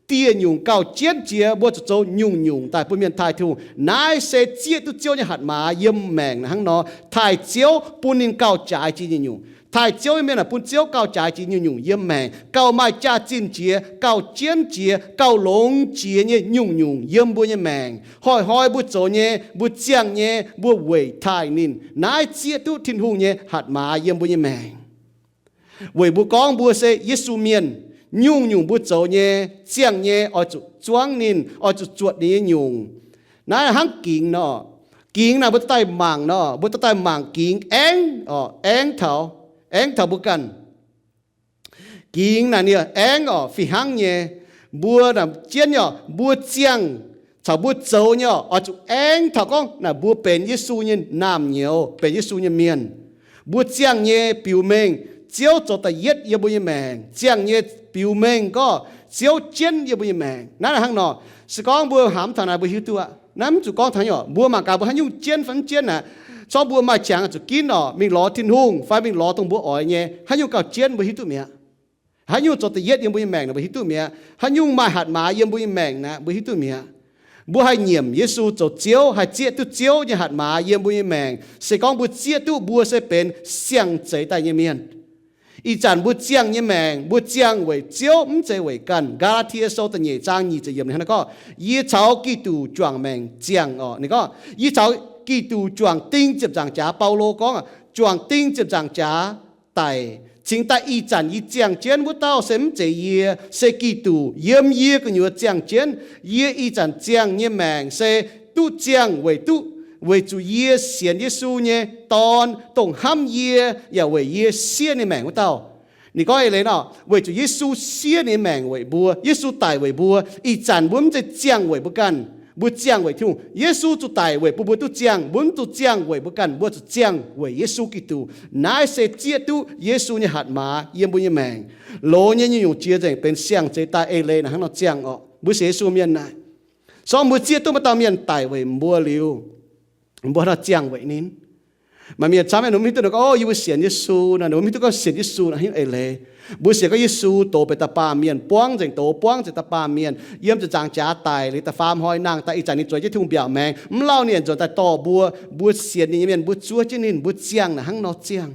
Dieh nyungc gauh jienv jiex mbuo zuqc zoux nyungc-nyungc daaih bun mienh taaih Tin-Hungh. Naaiv se zieqv duqv Ziouv nyei hatc maaz yiem maengc naaic hnangv nor, taaih Ziouv bun ninh gauh jaaix jiex nyungc-nyungc. Taaih Ziouv nyei mienh aah, bun Ziouv gauh jaaix jiex nyungc-nyungc yiem maengc, gauh maaih jaax-zinh jiex, gauh jienv jiex, gauh longx jiex nyei nyungc-nyungc yiem mbuo nyei maengc. Hnoi-hnoi mbuo zoux nyei, mbuo ziangh nyei, mbuo weic taaih ninh. Naaiv zieqv duqv Tin-Hungh nyei hatc maaz yiem mbuo nyei maengc. Weic mbuo gorngv mbuo se Yesu mienh, nyungc-nyungc mbuo zoux nyei, ziangh nyei, oix zuqc zuangv ninh, oix zuqc zuotc ninh nyei nyungc. Naaiv hnangv gingx nor, gingx naaic mbuo daaih mangc nor, mbuo daaih mangc gingx aengv, aengv taux, aengv taux mbuo ganh. Gingx naaic ninh aengv orqc, fih hnangv nyei. Mbuo naaic jienv nyei orqc, mbuo ziangh caux mbuo zoux nyei orqc, oix zuqc aengv taux gorngv naaic mbuo benx Yesu nyei naamh nyouz, benx Yesu nyei mienh. Mbuo ziangh nyei biux mengh Ziouv zoux da'yietv yiem mbuo nyei maengc. Ziangh nyei biux mengh gorngv Ziouv jienv yiem mbuo nyei maengc. Naaiv hnangv nor, se gorngv mbuo hnamv taux naaic mbuo hiuv duqv aqv. Naaiv mv zuqc gorngv taux nyei orqc, mbuo mangc gaax mbuo haaix nyungc jienv fai mv jienv naaic. Corc mbuo maaih qangx zuqc ginv orqc, mingh lorz Tin-Hungh fai mingh lorz dongh mbuo oix nyei, haaix nyungc gauh jienv mbuo hiuv duqv mi'aqv. Haaix nyungc zoux da'yietv yiem mbuo nyei maengc naaic mbuo hiuv duqv mi'aqv. Haaix nyungc maaih hatc maaz yiem mbuo nyei maengc naaic mbuo hiuv duqv mi'aqv. Mbuo haih nyiemc Yesu zoux Ziouv, haih zieqv duqv Ziouv nyei hatc maaz yiem mbuo nyei maengc, se gorngv mbuo zieqv duqv mbuo se benx siang-zeix daaih nyei mienh. Ih zanc mbuo ziangh nyei maengc, mbuo ziangh weic Ziouv, mv zeiz weic ganh. Gaa^laa^tie Sou da'nyeic zaang nyic ziepc yiemc ninh hnangv naaiv gorngv, yie caux Giduc juangc maengc ziangh orqc. Ninh gorngv, yie caux Giduc juangc ding ziepc nzaangc jaax. Baulo gorngv, juangc ding ziepc nzaangc jaax daic, cingx daaih ih zanc yie ziangh jienv wuov dauh se mv zeiz yie, se Giduc yiem yie gu'nyuoz ziangh jienv. Yie ih zanc ziangh nyei maengc se duqv ziangh weic duqv, weic zuqc yie sienx Yesu nyei Dorn, dongh hnamv yie yaac weic yie siev ninh maengc wuov dauh. Ninh gorngv eix leiz nor, weic zuqc Yesu siev ninh maengc weic mbuo, Yesu daic weic mbuo. Ih zanc mbuo mv zeiz ziangh weic mbuo ganh, mbuo ziangh weic Tin-Hungh. Yesu zuqc daic weic bun mbuo duqv ziangh. Mbuo mv zuqc ziangh weic mbuo ganh, mbuo zuqc ziangh weic Yesu Giduc. Naaiv se zieqv duqv Yesu nyei hatc maaz yiem mbuo nyei maengc. Loz nyei nyungc-nyungc jiex nzengc benx siang-zeix daaih eix leiz naaic hnangv nor ziangh orqc. Mbuo sienx Yesu mienh naaic, se gorngv mbuo zieqv duqv maaih dauh mienh daic weic mbuo liuz, mbuo hnangv nor ziangh weic ninh. Maaih mienh camv nyei, ninh mv hiuv duqv nor gorngv, o, yie mbuo sienx Yesu nor, ninh mv hiuv duqv gorngv sienx Yesu naaic hiuv eix leiz. Mbuo sienx gorngv Yesu doz benx da'baamh mienh, buangv nzengc doz, buangv nzengc da'baamh mienh, yiem ziepc nzaangc jaax daic liuz da'faam hnoi nangh daaih, ih zanc ninh zueiz jienv Tin-Hungh mbiaauc maengx, mv lauh ninh aengx nzuonx daaih dorh mbuo. Mbuo sienx ninh nyei mienh, mbuo zuov jienv ninh, mbuo ziangh naaic hnangv nor ziangh.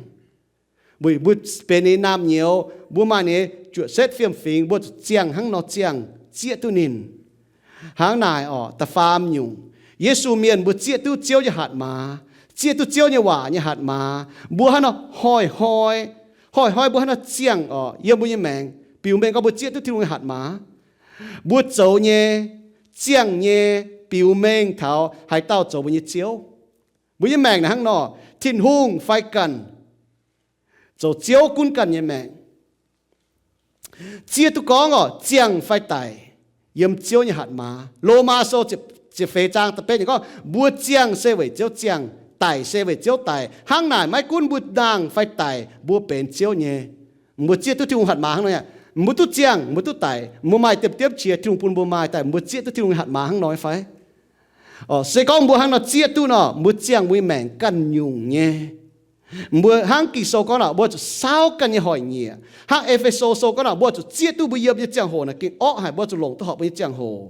Mbuo, mbuo benx ninh nyei naamh nyouz, mbuo maaih ninh nyei juoqc setv fiem-fingx, mbuo zuqc ziangh hnangv nor ziangh, zieqv duqv ninh. Hnangv naaic orqc, da'faam nyungc, Yesu mienh mbuo zieqv duqv Ziouv nyei hatc maaz, zieqv duqv Ziouv nyei waac nyei hatc maaz, mbuo hnangv nor hnoi-hnoi, hnoi-hnoi mbuo hnangv nor ziangh orqc, yiem mbuo nyei maengc, biux mengh gorngv mbuo zieqv duqv Tin-Hungh nyei hatc maaz. Mbuo zoux nyei, ziangh nyei, biux mengh taux haaix dauh zoux mbuo nyei Ziouv. Mbuo nyei maengc naaic hnangv nor, Tin-Hungh fai ganh, zoux Ziouv gunv ganh nyei maengc. Zieqv duqv gorngv orqc, ziangh fai daic, yiem Ziouv nyei hatc maaz. Lomaa Sou ziepc feix zaang da'betv ninh gorngv, mbuo ziangh se weic Ziouv ziangh, daic se weic Ziouv daic. Hnangv naaic, maiv gunv mbuo nangh fai daic, mbuo benx Ziouv nyei. Mbuo zieqv duqv Tin-Hungh hatc maaz hnangv nor aqv. Mbuo duqv ziangh, mbuo duqv daic, mbuo maaih diemv-diemv qiex, Tin-Hungh bun mbuo maaih daaih, mbuo zieqv duqv Tin-Hungh nyei hatc maaz hnangv nor fai? Se gorngv mbuo hnangv nor zieqv duqv nor, mbuo ziangh mbuo nyei maengc ganh nyungc nyei. Mbuo hnangv Ging-Sou gorngv nor, mbuo zuqc saauv ganh nyei hoic nyieqc. Hnangv E^fe^so Sou gorngv nor, mbuo zuqc zieqv duqv mbuo yiem nyei ziangh hoc naaic gengh orqv haic, mbuo zuqc longc duqv horpc mbuo nyei ziangh hoc.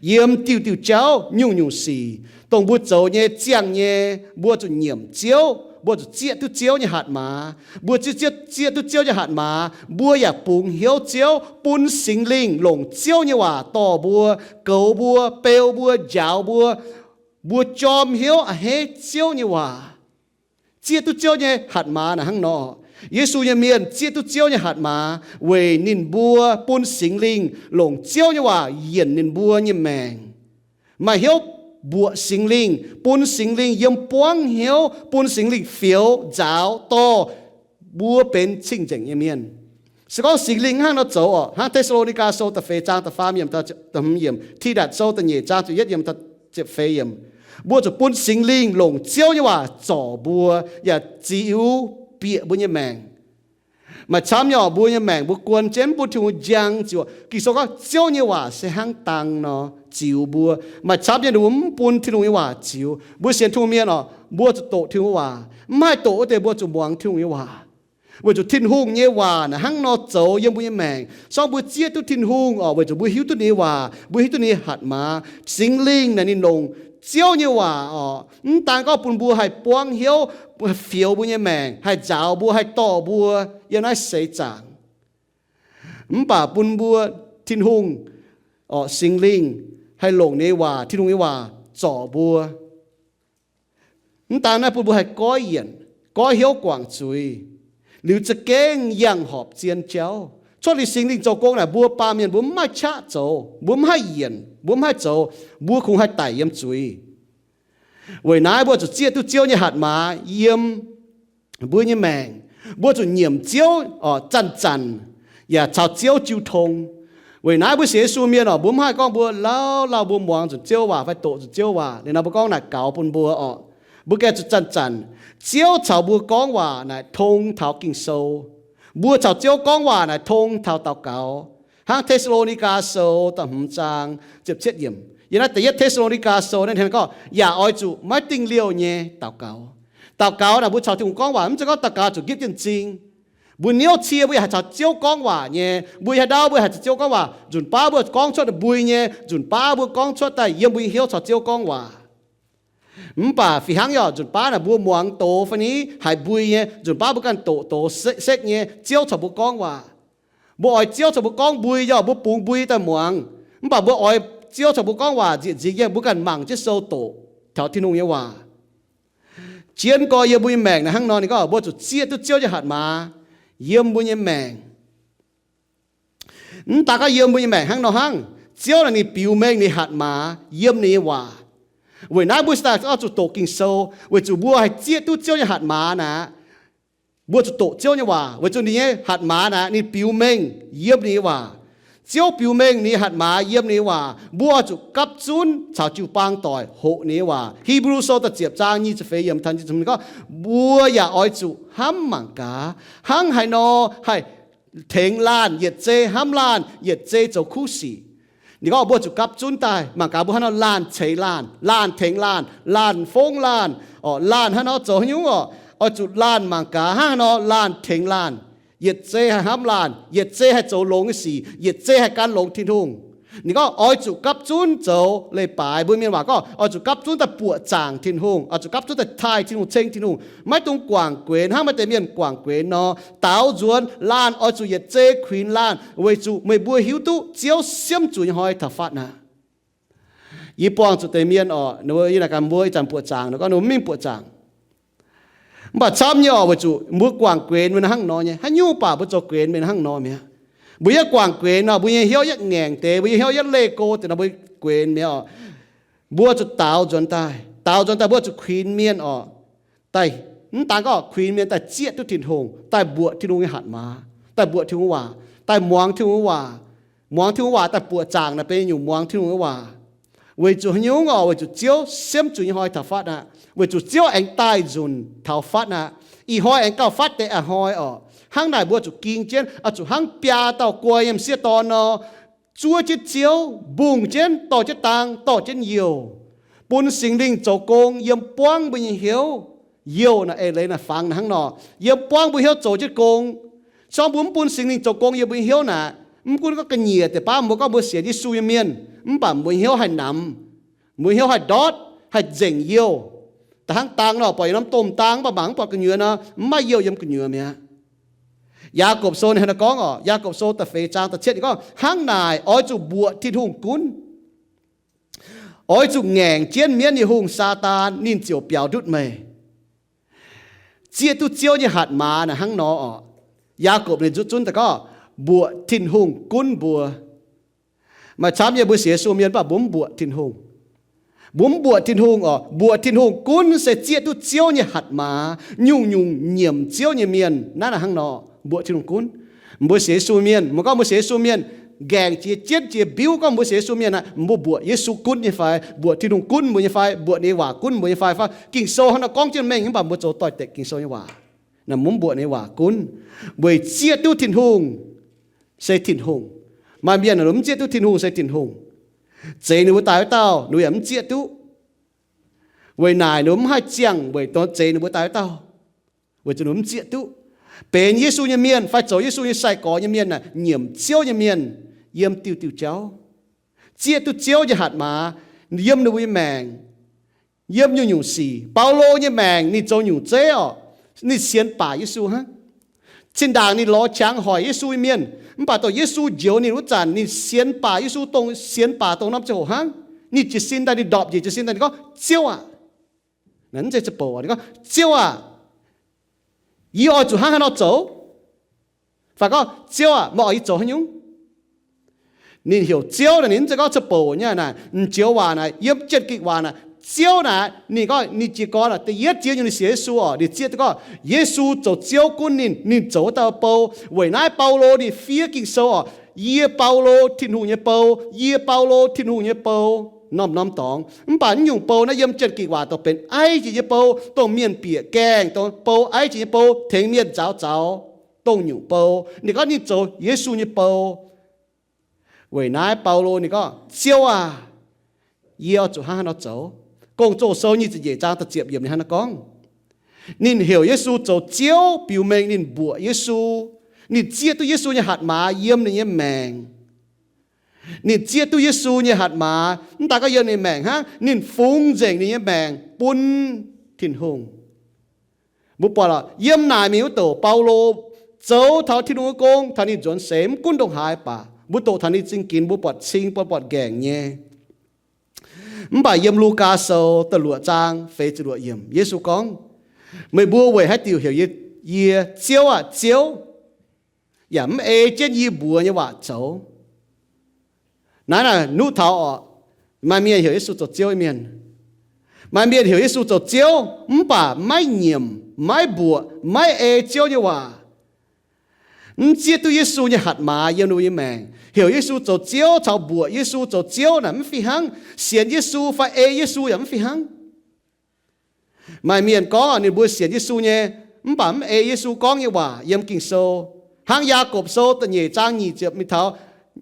Yiem diuh diuh jauv nyungc-nyungc sic, dongh mbuo zoux nyei ziangh nyei, mbuo zuqc nyiemc Ziouv, mbuo zuqc zieqv duqv Ziouv nyei hatc maaz. Mbuo zieqv, zieqv, zieqv duqv Ziouv nyei hatc maaz, mbuo yaac bungx hnyouv Ziouv, bun Singx Lingh longc Ziouv nyei waac dorh mbuo, goux mbuo, beu mbuo, njaaux mbuo, mbuo jorm hnyouv a'hneiv Ziouv nyei waac. Zieqv duqv Ziouv nyei hatc maaz naaic hnangv nor. Yesu nyei mienh zieqv duqv Ziouv nyei hatc maaz weic ninh mbuo bun Singx Lingh longc Ziouv nyei waac yienc ninh mbuo nyei maengc. Maaih hnyouv mbuoqc Singx Lingh, bun Singx Lingh yiem buangv hnyouv, bun Singx Lingh fioux nzaaux dorh mbuo benx cing-nzengc nyei mienh. Se gorngv Singx Lingh hnangv nor zoux oc, hnangv Te^saa^lo^ni^gaa Sou da'feix zaang da'faam yiemc, da'hmz yiemc, Tidatc Sou da'nyeic zaang ziepc yietv yiemc, ziepc feix yiemc, mbuo zuqc bun Singx Lingh longc Ziouv nyei waac zorc mbuo, yaac ziux bieqc mbuo nyei maengc. Maaih camv nyei oc, mbuo nyei maengc mbuo guon jienv mv bun Tin-Hungh njang ziux. Ging-Sou gorngv Ziouv nyei waac se hnangv dang nor ziux mbuo. Maaih camv nyei ninh mbuo mv bun Tin-Hungh nyei waac ziux. Mbuo sienx Tin-Hungh mienh oc, mbuo zuqc doqc Tin-Hungh nyei waac. Mv haih doqc wuov deix mbuo zuqc muangx Tin-Hungh nyei waac. Weic zuqc Tin-Hungh nyei waac naaic hnangv nor zoux yiem mbuo nyei maengc. Se gorngv mbuo zieqv duqv Tin-Hungh oc, weic zuqc mbuo hiuv duqv ninh nyei waac, mbuo hiuv duqv ninh nyei hatc maaz. Singx Lingh naaic ninh longc Ziouv nyei waac oc, mv daan gorngv bun mbuo haih buangv hnyouv, fioux mbuo nyei maengc, haih nzaaux mbuo, haih dorh mbuo yiem naaiv seix zaangc. Mv baac bun mbuo Tin-Hungh oc, Singx Lingh haih longc ninh nyei waac, Tin-Hungh nyei waac zorc mbuo. Mv daan naaiv bun mbuo haih goiv yienc, goiv hnyouv guangc zuiz, liuz za'gengh yangh horpc zien jauv. Cuotv liuz Singx Lingh zoux gong naaic, mbuo baamh mienh mbuo mv maaih qaqv zoux, mbuo mv haih yienc, mbuo mv haih zoux, mbuo kungx haih daic yiem zuiz. Weic naaiv mbuo zuqc zieqv duqv Ziouv nyei hatc maaz yiem mbuo nyei maengc. Mbuo zuqc nyiemc Ziouv oc, zanc-zanc yaac caux Ziouv jiu tong. Weic naaiv mbuo sienx Yesu mienh oc, mbuo mv haih gorngv mbuo lauh lauh mbuo muangx zuqc Ziouv waac fai doqc zuqc Ziouv waac liuz nor mbuo gorngv naaic gaux bun mbuo oc. Mbuo gengh zuqc zanc-zanc, Ziouv caux mbuo gorngv waac naaic tong taux Ging-Sou. Mbuo caux Ziouv gorngv waac naaic tong taux daux gaux. Hnangv Te^saa^lo^ni^gaa Sou da'hmz zaang ziepc cietv yiemc, yiem naaiv da'yietv Te^saa^lo^ni^gaa Sou naaiv ninh gorngv, yaac oix zuqc maiv dingh liouh nyei daux gaux. Daux gaux naaic mbuo caux Tin-Hungh gorngv waac, mv zeiz gorngv daux gaux zuqc nqipv jienv m'zing. Mbuo niouv cie mbuo yaac haih caux Ziouv gorngv waac nyei. Mbuo haaix ndau mbuo haih caux Ziouv gorngv waac, nzunc baav mbuo gorngv cuotv mbui nyei, nzunc baav mbuo gorngv cuotv daaih yiem mbuo nyei hnyouv caux Ziouv gorngv waac. Mv baac fih hnangv yaac nzunc baav naaic mbuo muangx doz fai ni haiz mbui nyei, nzunc baav mbuo ganh doqc doz sekv nyei, Ziouv caux mbuo gorngv waac. Mbuo oix Ziouv caux mbuo gorngv mbui yaac mbuo bungx mbui daaih muangx. Mv baac mbuo oix Ziouv caux mbuo gorngv waac nzieqc nzingx nyei, mbuo ganh mangc jienv sou doqc taux Tin-Hungh nyei waac. Jienv gorx yiem mbuo nyei maengc naaiv hnangv nor, ninh gorngv mbuo zuqc zieqv duqv Ziouv nyei hatc maaz yiem mbuo nyei maengc. Mv daan gorngv yiem mbuo nyei maengc hnangv nor hnangv, Ziouv naaic ninh biux mengh ninh hatc maaz yiem ninh nyei waac. Weic naaiv mbuo se daaih oix zuqc doqc Ging-Sou, weic zuqc mbuo haih zieqv duqv Ziouv nyei hatc maaz naaic, mbuo zuqc doqc Ziouv nyei waac, weic zuqc ninh nyei hatc maaz naaic ninh biux mengh yiem ninh nyei waac. Ziouv biux mengh ninh nyei hatc maaz yiem ninh nyei waac, mbuo oix zuqc gapv zunv caux jiu-baang doic hoqc ninh nyei waac. Hipv^lu Sou da'ziepc zaang nyic ziepc feix yiemc, gorngv, mbuo yaac oix zuqc hnamv mangc gaax, hnangv haaix nor haih tengx laanh yietc zei hnamv laanh, yietc zei zoux kuv sic. Ninh gorngv mbuo zuqc gapv zunv daaih mangc gaax mbuo hnangv nor laanh ceix laanh, laanh tengx laanh, laanh fongv laanh, laanh hnangv nor zoux haaix nyungc oc. Oix zuqc laanh mangc gaax hnangv haaix nor laanh tengx laanh, yietc zei haih hnamv laanh, yietc zei haih zoux longx nyei sic, yietc zei haih gan longx Tin-Hungh. Ninh gorngv oix zuqc gapv zunv zoux leiz-baaix. Mbuo mienh waac gorngv oix zuqc gapv zunv daaih buoqc zaangc Tin-Hungh, oix zuqc gapv zunv daaih taaih Tin-Hungh, ceng Tin-Hungh. Maiv dungx guangc guenx hnangv maaih deix mienh guangc guenx nor. Daaux nzuonx laanh oix zuqc yietc zei kuinx laanh, weic zuqc meih mbuo hiuv duqv Ziouv siemv zuqc nyei hnoi taux fatv aqv. Yie buangh zuqc deix mienh oc, ninh mbuo yie naaic gaax mbuo ih zanc buoqc zaangc, ninh gorngv ninh mbuo mv mingh buoqc zaangc. Mv baac camv nyei oc, weic zuqc mbuo guangc guenx mienh hnangv nor nyei. Haaix nyungc baac mbuo zoux guenx mienh hnangv nor mi'aqv. Mbuo yietv guangc guenx nor, mbuo nyei hnyouv yietv ngaengc deix, mbuo nyei hnyouv yietv leih go deix nor, mbuo guenx mi'aqv oc. Mbuo zuqc daaux nzuonx daaih, daaux nzuonx daaih mbuo zuqc kuinx mienh oc. Daaih, mv daan gorngv kuinx mienh daaih zieqv duqv Tin-Hungh, daaih mbuoqc Tin-Hungh nyei hatc maaz, daaih mbuoqc Tin-Hungh waac, daaih muangx Tin-Hungh nyei waac. Muangx Tin-Hungh waac daaih buoqc zaangc naaic benx nyungc muangx Tin-Hungh nyei waac. Weic zuqc haaix nyungc oc? Weic zuqc Ziouv siemv zuqc nyei hnoi taux fatv aqv. Weic zuqc Ziouv aengx daaih nzunc taux fatv aqv. Ih hnoi aengx gauh fatv deix a'hnoi oc. Hnangv naaic mbuo zuqc ging jienv, oix zuqc hnangv biaa dauh guai nyei m'sieqv dorn nor, zuov jienv Ziouv, mbungh jienv, dorh jienv dang, dorh jienv youh, bun Singx Lingh zoux gong yiem buangv mbuo nyei hnyouv. Youh naaic eix leiz naaic fangx naaic hnangv nor, yiem buangv mbuo hnyouv zoux jienv gong. Se gorngv mbuo mv bun Singx Lingh zoux gong yiem mbuo nyei hnyouv naaic, mv gunv gorngv ga'nyiec deix baav mbuo gorngv mbuo sienx Yesu nyei mienh, mv baac mbuo hnyouv haih namx, mbuo hnyouv haih ndortv, haih nzengc youh. Da'hnangv dang nor, buatc yietc norm domh dang, mv baac mangc mv buatc gu'nyuoz nor, mv maaih youh yiem gu'nyuoz mi'aqv. Yaagorpc Sou ninh hnangv naaiv gorngv oc, Yaagorpc Sou da'feix zaang da'cietv ninh gorngv, hnangv naaic oix zuqc mbuoqc Tin-Hungh gunv. Oix zuqc ngaengc jienv mienv nyei hungh, Saadaan, ninh ziouc biaux ndutv meih. Zieqv duqv Ziouv nyei hatc maaz naaic hnangv nor oc. Yaagorpc ninh nzuqc zunv daaih gorngv, mbuoqc Tin-Hungh gunv mbuo. Maaih camv nyei mbuo sienx Yesu mienh mv baac mbuo mv mbuoqc Tin-Hungh. Mbuo mv mbuoqc Tin-Hungh oc. Mbuoqc Tin-Hungh gunv se zieqv duqv Ziouv nyei hatc maaz. Nyungc-nyungc nyiemc Ziouv nyei mienh naaiv naaic hnangv nor, mbuoqc Tin-Hungh gunv. Mbuo sienx Yesu mienh, mbuo gorngv mbuo sienx Yesu mienh, ngaengc jiex jienv jiex mbiuv gorngv mbuo sienx Yesu mienh naaic, mbuo mbuoqc Yesu gunv nyei fai, mbuoqc Tin-Hungh gunv mbuo nyei fai, mbuoqc ninh nyei waac gunv mbuo nyei fai, fai Ging-Sou hnangv nor gorngv jienv mengh, mv baac mbuo zoux doix-dekc Ging-Sou nyei waac. Naaic mbuo mv mbuoqc ninh nyei waac gunv, weic zieqv duqv Tin-Hungh se Tin-Hungh. Maaih mienh mv zieqv duqv Tin-Hungh se Tin-Hungh. Zeix ninh mbuo daaih wuov dauh ninh mbuo yaac mv zieqv duqv. Weic naaic ninh mbuo mv haih ziangh weic zeix ninh mbuo daaih wuov dauh, weic zuqc ninh mv zieqv duqv. Benx Yesu nyei mienh fai zoux Yesu nyei sai-gorx nyei mienh naaic, nyiemc Ziouv nyei mienh yiem diuh diuh jauv, zieqv duqv Ziouv nyei hatc maaz yiem ninh mbuo nyei maengc, yiem nyungc-nyungc sic. Baulo nyei maengc ninh zoux nyungc zeiv oc, ninh sienx baac Yesu hnangv. Zinh ndaangc ninh lorz qangx hoic Yesu nyei mienh, mv baac dongh Yesu njoux ninh wuov zanc, ninh sienx baac Yesu, dongh sienx baac dongh norm ziangh hoc hnangv. Ninh jiez sin daaih, ninh ndorpc njiec jiez sin daaih, ninh gorngv, Ziouv aah! Naaiv mv zeiz ziangh hoc, ninh gorngv, Ziouv aah! Yie oix zuqc hnangv haaix nor zoux? Fai gorngv, Ziouv aah! Meih oix yie zoux haaix nyungc? Ninh heuc Ziouv naaic, ninh mv zeiz gorngv ziangh hoc nyei naaic, m'joux waac naaic, yiem Janx-Gikc waac naaic, Ziouv naaic, ninh gorngv ninh jiez gorn naaic, da'yietv ziex nyungc ninh sienx Yesu oc, ninh zieqv duqv gorngv Yesu zoux Ziouv gunv ninh, ninh zoux wuov dauh bou. Weic naaiv Baulo ninh fiev Ging-Sou oc, Yie Baulo, Tin-Hungh nyei bou, yie Baulo, Tin-Hungh nyei bou, norm-norm dorngx. Mv baac naaiv nyungc bou naaiv yiem Janx-Gikc waac dongh benx aiv jiex nyei bou, dongh mienh bieqc gaengh, dongh bou aiv jiex nyei bou, tengx mienh nzaaux zaux, dongh nyungc bou. Ninh gorngv ninh zoux Yesu nyei bou. Weic naaiv Baulo ninh gorngv, Ziouv aah! Yie oix zuqc hnangv haaix nor zoux? Gong-Zoh Sou nyic ziepc nyeic zaang da'ziepc yiemc ninh hnangv naaiv gorngv, ninh heuc Yesu zoux Ziouv biux mengh ninh mbuoqc Yesu. Ninh zieqv duqv Yesu nyei hatc maaz yiem ninh nyei maengc. Ninh zieqv duqv Yesu nyei hatc maaz, mv daaih gorngv yiem ninh maengc hnangv, ninh fungx nzengc ninh nyei maengc bun Tin-Hungh. Mbuo buatc lorqc, yiem naaic mingh wuov douc Baulo zoux taux Tin-Hungh nyei gong, taux ninh nzuonx seix, mv gunv ndongc haaix baac, mbuo doqc taux ninh zingh ginx, mbuo buatc cing, mbuo buatc nqaengc nyei. Mv baac yiem Lugaa Sou da'luoqc zaang feix ziepc luoqc yiemc, Yesu gorngv, meih mbuo weic haaix diuc heuc yie, yie, Ziouv aah, Ziouv, yaac mv ei jienv yie mbuox nyei waac zoux? Naaiv naaic nuqv taux oc, maaih mienh heuc Yesu zoux Ziouv nyei mienh. Maaih mienh heuc Yesu zoux Ziouv, mv baac maiv nyiemc, maiv mbuoqc, maiv ei Ziouv nyei waac. Mv zieqv duqv Yesu nyei hatc maaz yiem ninh mbuo nyei maengc. Heuc Yesu zoux Ziouv caux mbuoqc Yesu zoux Ziouv naaic mv fih hnangv. Sienx Yesu fai ei Yesu yaac mv fih hnangv. Maaih mienh gorngv ninh mbuo sienx Yesu nyei, mv baac mv ei Yesu gorngv nyei waac yiem Ging-Sou. Hnangv Yaagorpc Sou da'nyeic zaang nyic ziepc mingh taux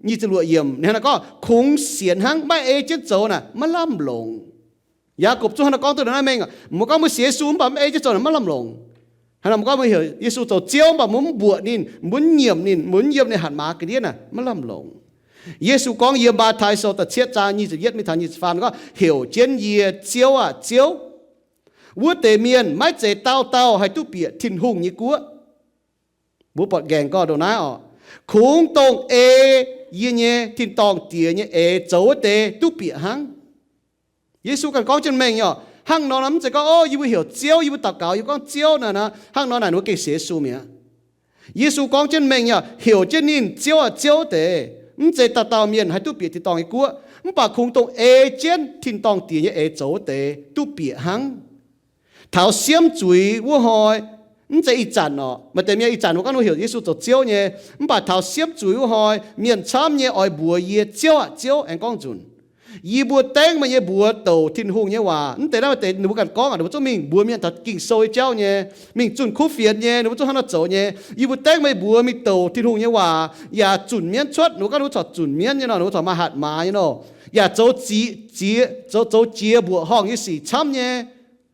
nyic ziepc luoqc yiemc, ninh hnangv naaiv gorngv, kungx sienx hnangv, maiv ei jienv zoux naaic maiv lamh longc. Yaagorpc zungv hnangv naaiv gorngv duqv naaiv mengh, mbuo gorngv mbuo sienx Yesu mv baac mv ei jienv zoux naaic maiv lamh longc. Hnangv naaiv mbuo gorngv mbuo heuc Yesu zoux Ziouv mv baac mbuo mv mbuoqc ninh, mbuo mv nyiemc ninh, mbuo mv yiem ninh hatc maaz ga'ndiev naaic maiv lamh longc. Yesu gorngv yiem Matv^tai Sou da'cietv zaang nyic ziepc yietv mingh taux nyic ziepc faam gorngv, heuc jienv yie, Ziouv aah, Ziouv, wuov deix mienh maiv zeiz dauh dauh haih duqv bieqc Tin-Hungh nyei guoqv. Mbuo buatc nqaengc gorngv ndongc naaiv oc, kungx dongh ei yie nyei tin-dorngh Diex nyei eix zoux wuov deix duqv bieqc hnangv. Yesu ganh gorngv jienv mengh nyei oc. Hnangv nor naaic mv zeiz gorngv, o, yie mbuo heuc Ziouv, yie mbuo daux gaux, yie gorngv Ziouv naaic, hnangv nor naaic ninh mbuo gengh sienx Yesu mi'aqv. Yesu gorngv jienv mengh nyei oc, heuc jienv ninh Ziouv aah, Ziouv deix, mv zeiz dauh dauh mienh haih duqv bieqc tin-dorngh nyei guoqv, mv baac kungx dongh ei jienv tin-dorngh Diex nyei eix zoux wuov deix duqv bieqc hnangv. Taux siemv zuiz wuov hnoi, mv zeiz ih zanc oc. Maaih deix mienh ih zanc mbuo gorngv ninh heuc Yesu zoux Ziouv nyei, mv baac taux siemv zuiz wuov hnoi mienh camv nyei oix mbuox yie, Ziouv aah, Ziouv, aengx gorngv nzunc. Yie mbuo dengv meih nyei mbuox douc Tin-Hungh nyei waac. Mv deix naaiv maaih deix ninh mbuo ganh gorngv, ninh mbuo zungv mingh mbuox mienh taux Ging-Sou nyei jauv nyei, mingh zunh kuv fienx nyei, ninh mbuo zungv hnangv nor zoux nyei. Yie mbuo dengv meih mbuox mingh douc Tin-Hungh nyei waac yaac zunc mienv cuotv. Ninh mbuo gorngv ninh mbuo corc zunc mienv nyei nor, ninh mbuo corc maaih hatc maaz nyei nor, yaac zoux ziex, zoux, zoux jiex mbuoqc horngh nyei sic camv nyei.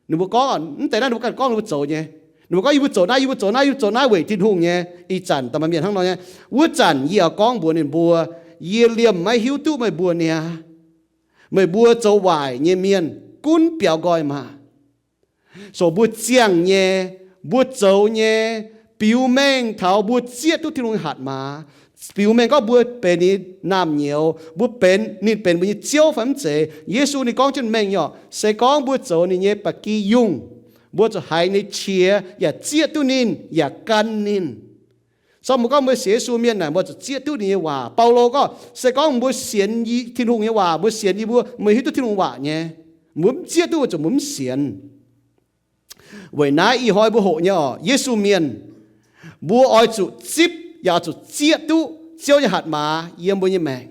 Ninh mbuo gorngv, mv deix naaiv ninh mbuo ganh gorngv ninh mbuo zoux nyei. Ninh mbuo gorngv, yie mbuo zoux naaiv, yie mbuo zoux naaiv, yie mbuo zoux naaiv weic Tin-Hungh nyei. Ih zanc da'maaih mienh hnangv nor nyei. Wuov zanc yie oix gorngv mbuox ninh mbuo, yie liemh maiv hiuv duqv meih mbuo niaa. Meih mbuo zoux waaic nyei mienh gunv biaux nqoi maah! So mbuo ziangh nyei, mbuo zoux nyei, biux mengh taux mbuo zieqv duqv Tin-Hungh nyei hatc maaz, biux mengh gorngv mbuo benx ninh naamh nyouz, mbuo benx, ninh benx mbuo nyei Ziouv fai mv zeiz. Yesu ninh gorngv jienv mengh nyei orqc, se gorngv mbuo zoux ninh nyei ba'gi yungh, mbuo zuqc haiz ninh nyei qiex yaac zieqv duqv ninh yaac gan ninh. So mbuo gorngv mbuo sienx Yesu mienh naaic, mbuo zuqc zieqv duqv ninh nyei waac. Baulo gorngv, se gorngv mbuo sienx Tin-Hungh nyei waac, mbuo sienx yie mbuo, mbuo hiuv duqv Tin-Hungh waac nyei. Mbuo mv zieqv duqv weic zuqc mbuo mv sienx. Weic naaiv ih hnoi mbuo hoqc nyei orqc, Yesu mienh, mbuo oix zuqc zipv yaac oix zuqc zieqv duqv Ziouv nyei hatc maaz yiem mbuo nyei maengc.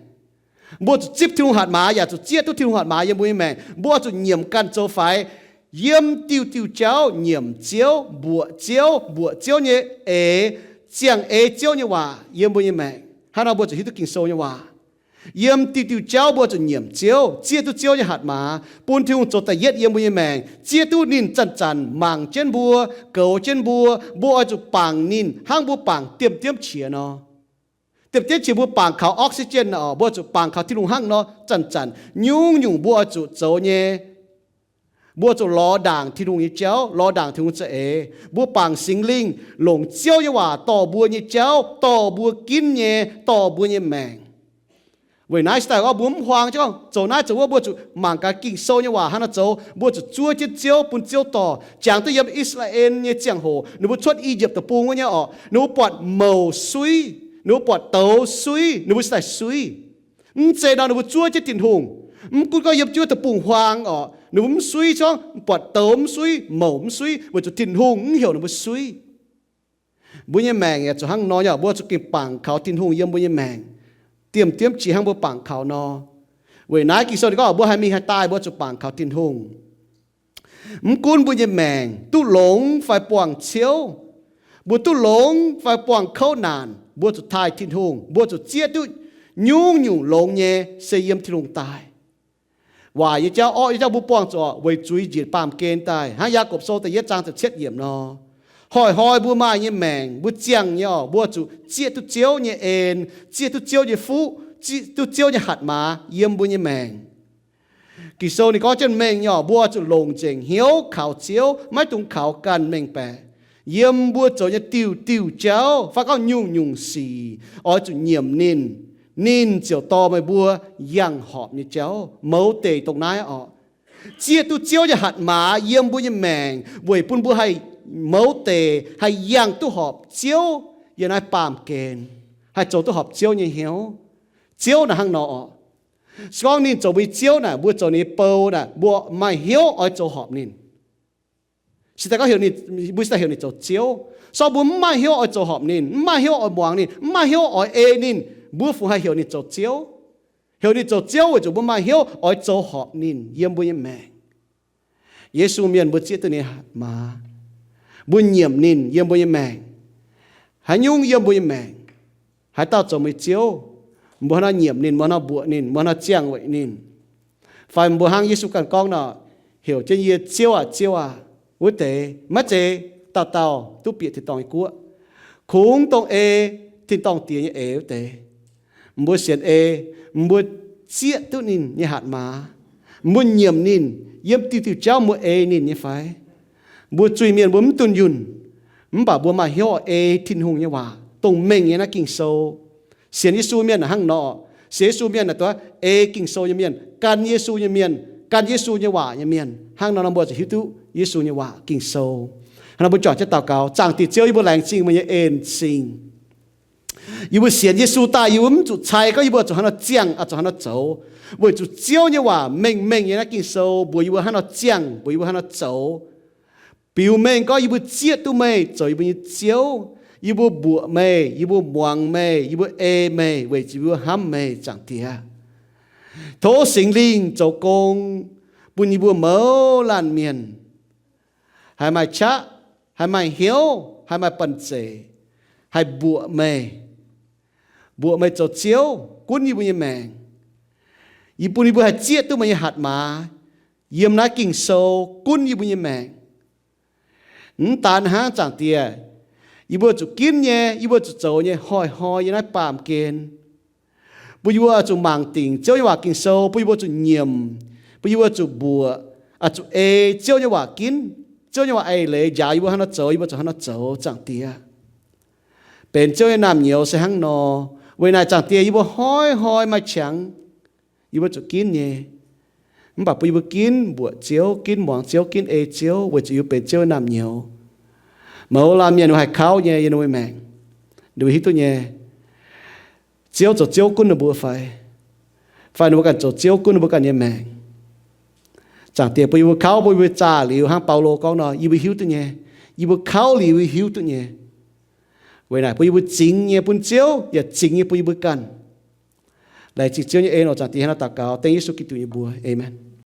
Mbuo zuqc zipv Tin-Hungh hatc maaz yaac zuqc zieqv duqv Tin-Hungh hatc maaz yiem mbuo nyei maengc. Mbuo oix zuqc nyiemc ganh zoux faix, yiem diuh diuh jauv nyiemc Ziouv, mbuoqc Ziouv, mbuoqc Ziouv nyei eix, ziangh eix Ziouv nyei waac yiem mbuo nyei maengc. Hnangv nor mbuo zuqc hiuv duqv Ging-Sou nyei waac. Yiem diuh diuh jauv mbuo zuqc nyiemc Ziouv, zieqv duqv Ziouv nyei hatc maaz, bun Tin-Hungh zoux da'yietv yiem mbuo nyei maengc, zieqv duqv ninh zanc-zanc mangc jienv mbuo, goux jienv mbuo. Mbuo oix zuqc bangc ninh hnangv mbuo bangc diemv-diemv qiex nor. Diemv-diemv qiex mbuo bangc kaux oxygen nor, mbuo zuqc bangc kaux Tin-Hungh hnangv nor zanc-zanc. Nyungc-nyungc mbuo oix zuqc zoux nyei, mbuo zuqc lorz ndaangc Tin-Hungh nyei jauv, lorz ndaangc Tin-Hungh za'eix. Mbuo bangc Singx Lingh longc Ziouv nyei waac dorh mbuo nyei jauv, dorh mbuo ginv nyei, dorh mbuo nyei maengc. Weic naaiv se daaih gorngv mbuo mv huaang jienv gorngv zoux naaiv zoux wuov, mbuo zuqc mangc gaax Ging-Sou nyei waac hnangv nor zoux. Mbuo zuqc zuov jienv Ziouv, bun Ziouv dorh. Jangx duqv yiem I^saa^laa^en nyei ziangh hoc, ninh mbuo cuotv I^yipv Deic-Bung wuov nyei orqc, ninh mbuo buatc mouc suiv, ninh mbuo buatc douz suiv, ninh mbuo se daaih suiv. Mv zeiz nor ninh mbuo zuov jienv Tin-Hungh. Mv gunv gorngv yiem jienv wuov deic-bung-huaang orqc, ninh mbuo mv suiv, gorngv buatc douz mv suiv, mouc mv suiv, weic zuqc Tin-Hungh mv heuc ninh mbuo suiv. Mbuo nyei maengc yaac zuqc hnangv nor nyei, mbuo zuqc gengh bangc kaux Tin-Hungh yiem mbuo nyei maengc, diemv-diemv qiex hnangv mbuo bangc kaux nor. Weic naaiv Ging-Sou ninh gorngv mbuo haih mingh haih daaih mbuo zuqc bangc kaux Tin-Hungh. Mv gunv mbuo nyei maengc duqv longx fai buangh ciouv, mbuo duqv longx fai buangh kouv naanc, mbuo zuqc taaih Tin-Hungh, mbuo zuqc zieqv duqv nyungc-nyungc longx nyei se yiem Tin-Hungh daaih. Waaic nyei jauv, orqv nyei jauv mbuo buangh zuqc weic zuiz njiec baamh gen daaih. Hnangv Yaagorpc Sou da'yietv zaang ziepc cietv yiemc nor, hnoi-hnoi mbuo maaih nyei maengc, mbuo ziangh nyei orqc, mbuo zuqc zieqv duqv Ziouv nyei en, zieqv duqv Ziouv nyei fuqv, zieqv duqv Ziouv nyei hatc maaz yiem mbuo nyei maengc. Ging-Sou ninh gorngv jienv mengh nyei orqc, mbuo zuqc longc nzengc hnyouv kaux Ziouv, maiv dungx kaux ganh mengh baeqc. Yiem mbuo zoux nyei diuh diuh jauv fai gorngv nyungc-nyungc sic, oix zuqc nyiemc ninh. Ninh ziouc dorh meih mbuo yangh horpc nyei jauv. Mouz deic dongh naaiv orqc, zieqv duqv Ziouv nyei hatc maaz yiem mbuo nyei maengc weic bun mbuo haih mouz deic, haih yangh duqv horpc Ziouv yiem naaiv baamh gen, haih zoux duqv horpc Ziouv nyei hnyouv. Ziouv naaic hnangv nor orqc, se gorngv ninh zoux mbuo nyei Ziouv naaic, mbuo zoux ninh nyei bou naaic, mbuo maaih hnyouv oix zoux horpc ninh. Se daaih gorngv heuc ninh, mbuo se daaih heuc ninh zoux Ziouv. Se gorngv mbuo mv maaih hnyouv oix zoux horpc ninh, mv maaih hnyouv oix muangx ninh, mv maaih hnyouv oix ei ninh, mbuo fungc haih heuc ninh zoux Ziouv? Heuc ninh zoux Ziouv weic zuqc mbuo maaih hnyouv oix zoux horpc ninh yiem mbuo nyei maengc. Yesu mienh mbuo zieqv duqv ninh nyei hatc maaz, mbuo nyiemc ninh yiem mbuo nyei maengc. Haaix nyungc yiem mbuo nyei maengc, haaix dauh zoux meih nyei Ziouv, mbuo hnangv nor nyiemc ninh, mbuo hnangv nor mbuoqc ninh, mbuo hnangv nor ziangh weic ninh. Fai mbuo hnangv Yesu ganh gorngv nor, heuc jienv yie, Ziouv aac, Ziouv aac, wuov deix maiv zeiz dauh dauh duqv bieqc tin-dorngh nyei guoqv. Kungx dongh ei tin-dorngh Diex nyei eix wuov deix. Mbuo sienx ei, mbuo zieqv duqv ninh nyei hatc maaz, mbuo nyiemc ninh, yiem diuh diuh jauv mbuo ei ninh nyei fai? Mbuo zuiz-mienh mbuo mv dunh yunh, mv baac mbuo maaih hnyouv ei Tin-Hungh nyei waac dongh mengh nyei naaiv Ging-Sou. Sienx Yesu mienh hnangv nor, sienx Yesu mienh naaic duqv ei Ging-Sou nyei mienh, gan Yesu nyei mienh, gan Yesu nyei waac nyei mienh. Hnangv nor nor mbuo ziouc hiuv duqv Yesu nyei waac Ging-Sou. Hnangv nor mbuo juangc jienv daux gaux. Zaangc Diex Ziouv, yie mbuo laengz zingh meih nyei en-zingh. Yie mbuo sienx Yesu daaih, yie mbuo mv zuqc cai gorngv yie mbuo zuqc hnangv nor ziangh, zuqc hnangv nor zoux, weic zuqc Ziouv nyei waac mengh mengh nyei naaiv Ging-Sou mbuox yie mbuo hnangv nor ziangh, mbuox yie mbuo hnangv nor zoux. Biux mengh gorngv yie mbuo zieqv duqv meih zoux yie mbuo nyei Ziouv, yie mbuo mbuoqc meih, yie mbuo muangx meih, yie mbuo ei meih weic zuqc yie mbuo hnamv meih, Zaangc Diex. Tov Singx Lingh zoux gong bun yie mbuo mouz laanh mienh haih maaih qaqv, haih maaih hnyouv, haih maaih banh zeic, haih mbuoqc meih, mbuoqc meih zoux Ziouv gunv yie mbuo nyei maengc. Yie bun yie mbuo haih zieqv duqv meih nyei hatc maaz yiem naaiv Ging-Sou gunv yie mbuo nyei maengc. Mv daan hnangv, Zaangc Diex, yie mbuo zuqc ginv nyei, yie mbuo zuqc zoux nyei hnoi-hnoi yiem naaiv baamh gen. Bun yie mbuo zuqc mangc dingc Ziouv nyei waac Ging-Sou, bun yie mbuo zuqc nyiemc, bun yie mbuo zuqc mbuoqc, zuqc ei Ziouv nyei waac ginv. Ziouv nyei waac eix leiz njaaux yie mbuo hnangv haaix nor zoux, yie mbuo zuqc hnangv haaix nor zoux, Zaangc Diex. Benx Ziouv nyei naamh nyouz se hnangv nor. Weic naaic Zaangc Diex, yie mbuo hnoi-hnoi maaih qangx yie mbuo zuqc ginv nyei. Mv baac bun yie mbuo ginv mbuoqc Ziouv, ginv muangx Ziouv, ginv ei Ziouv, weic zuqc yie mbuo benx Ziouv nyei naamh nyouz. Mouz laanh mienh ninh mbuo haih kauv nyei yiem ninh mbuo nyei maengc. Ninh mbuo hiuv duqv nyei, Ziouv zoux Ziouv gunv ninh mbuo fai, fai ninh mbuo ganh zoux Ziouv gunv ninh mbuo ganh nyei maengc. Zaangc Diex bun yie mbuo kauv, bun yie mbuo zaah liuz hnangv Baulo gorngv nor, yie mbuo hiuv duqv nyei. Yie mbuo kauv liuz yie mbuo hiuv duqv nyei. Weic naaic bun yie mbuo zingx nyei bun Ziouv, yaac zingx nyei bun yie mbuo ganh. Laengz zingh Ziouv nyei en oc. Zaangc Diex, hnangv naaiv daux gaux dengv Yesu Giduc nyei mbuox, aamen.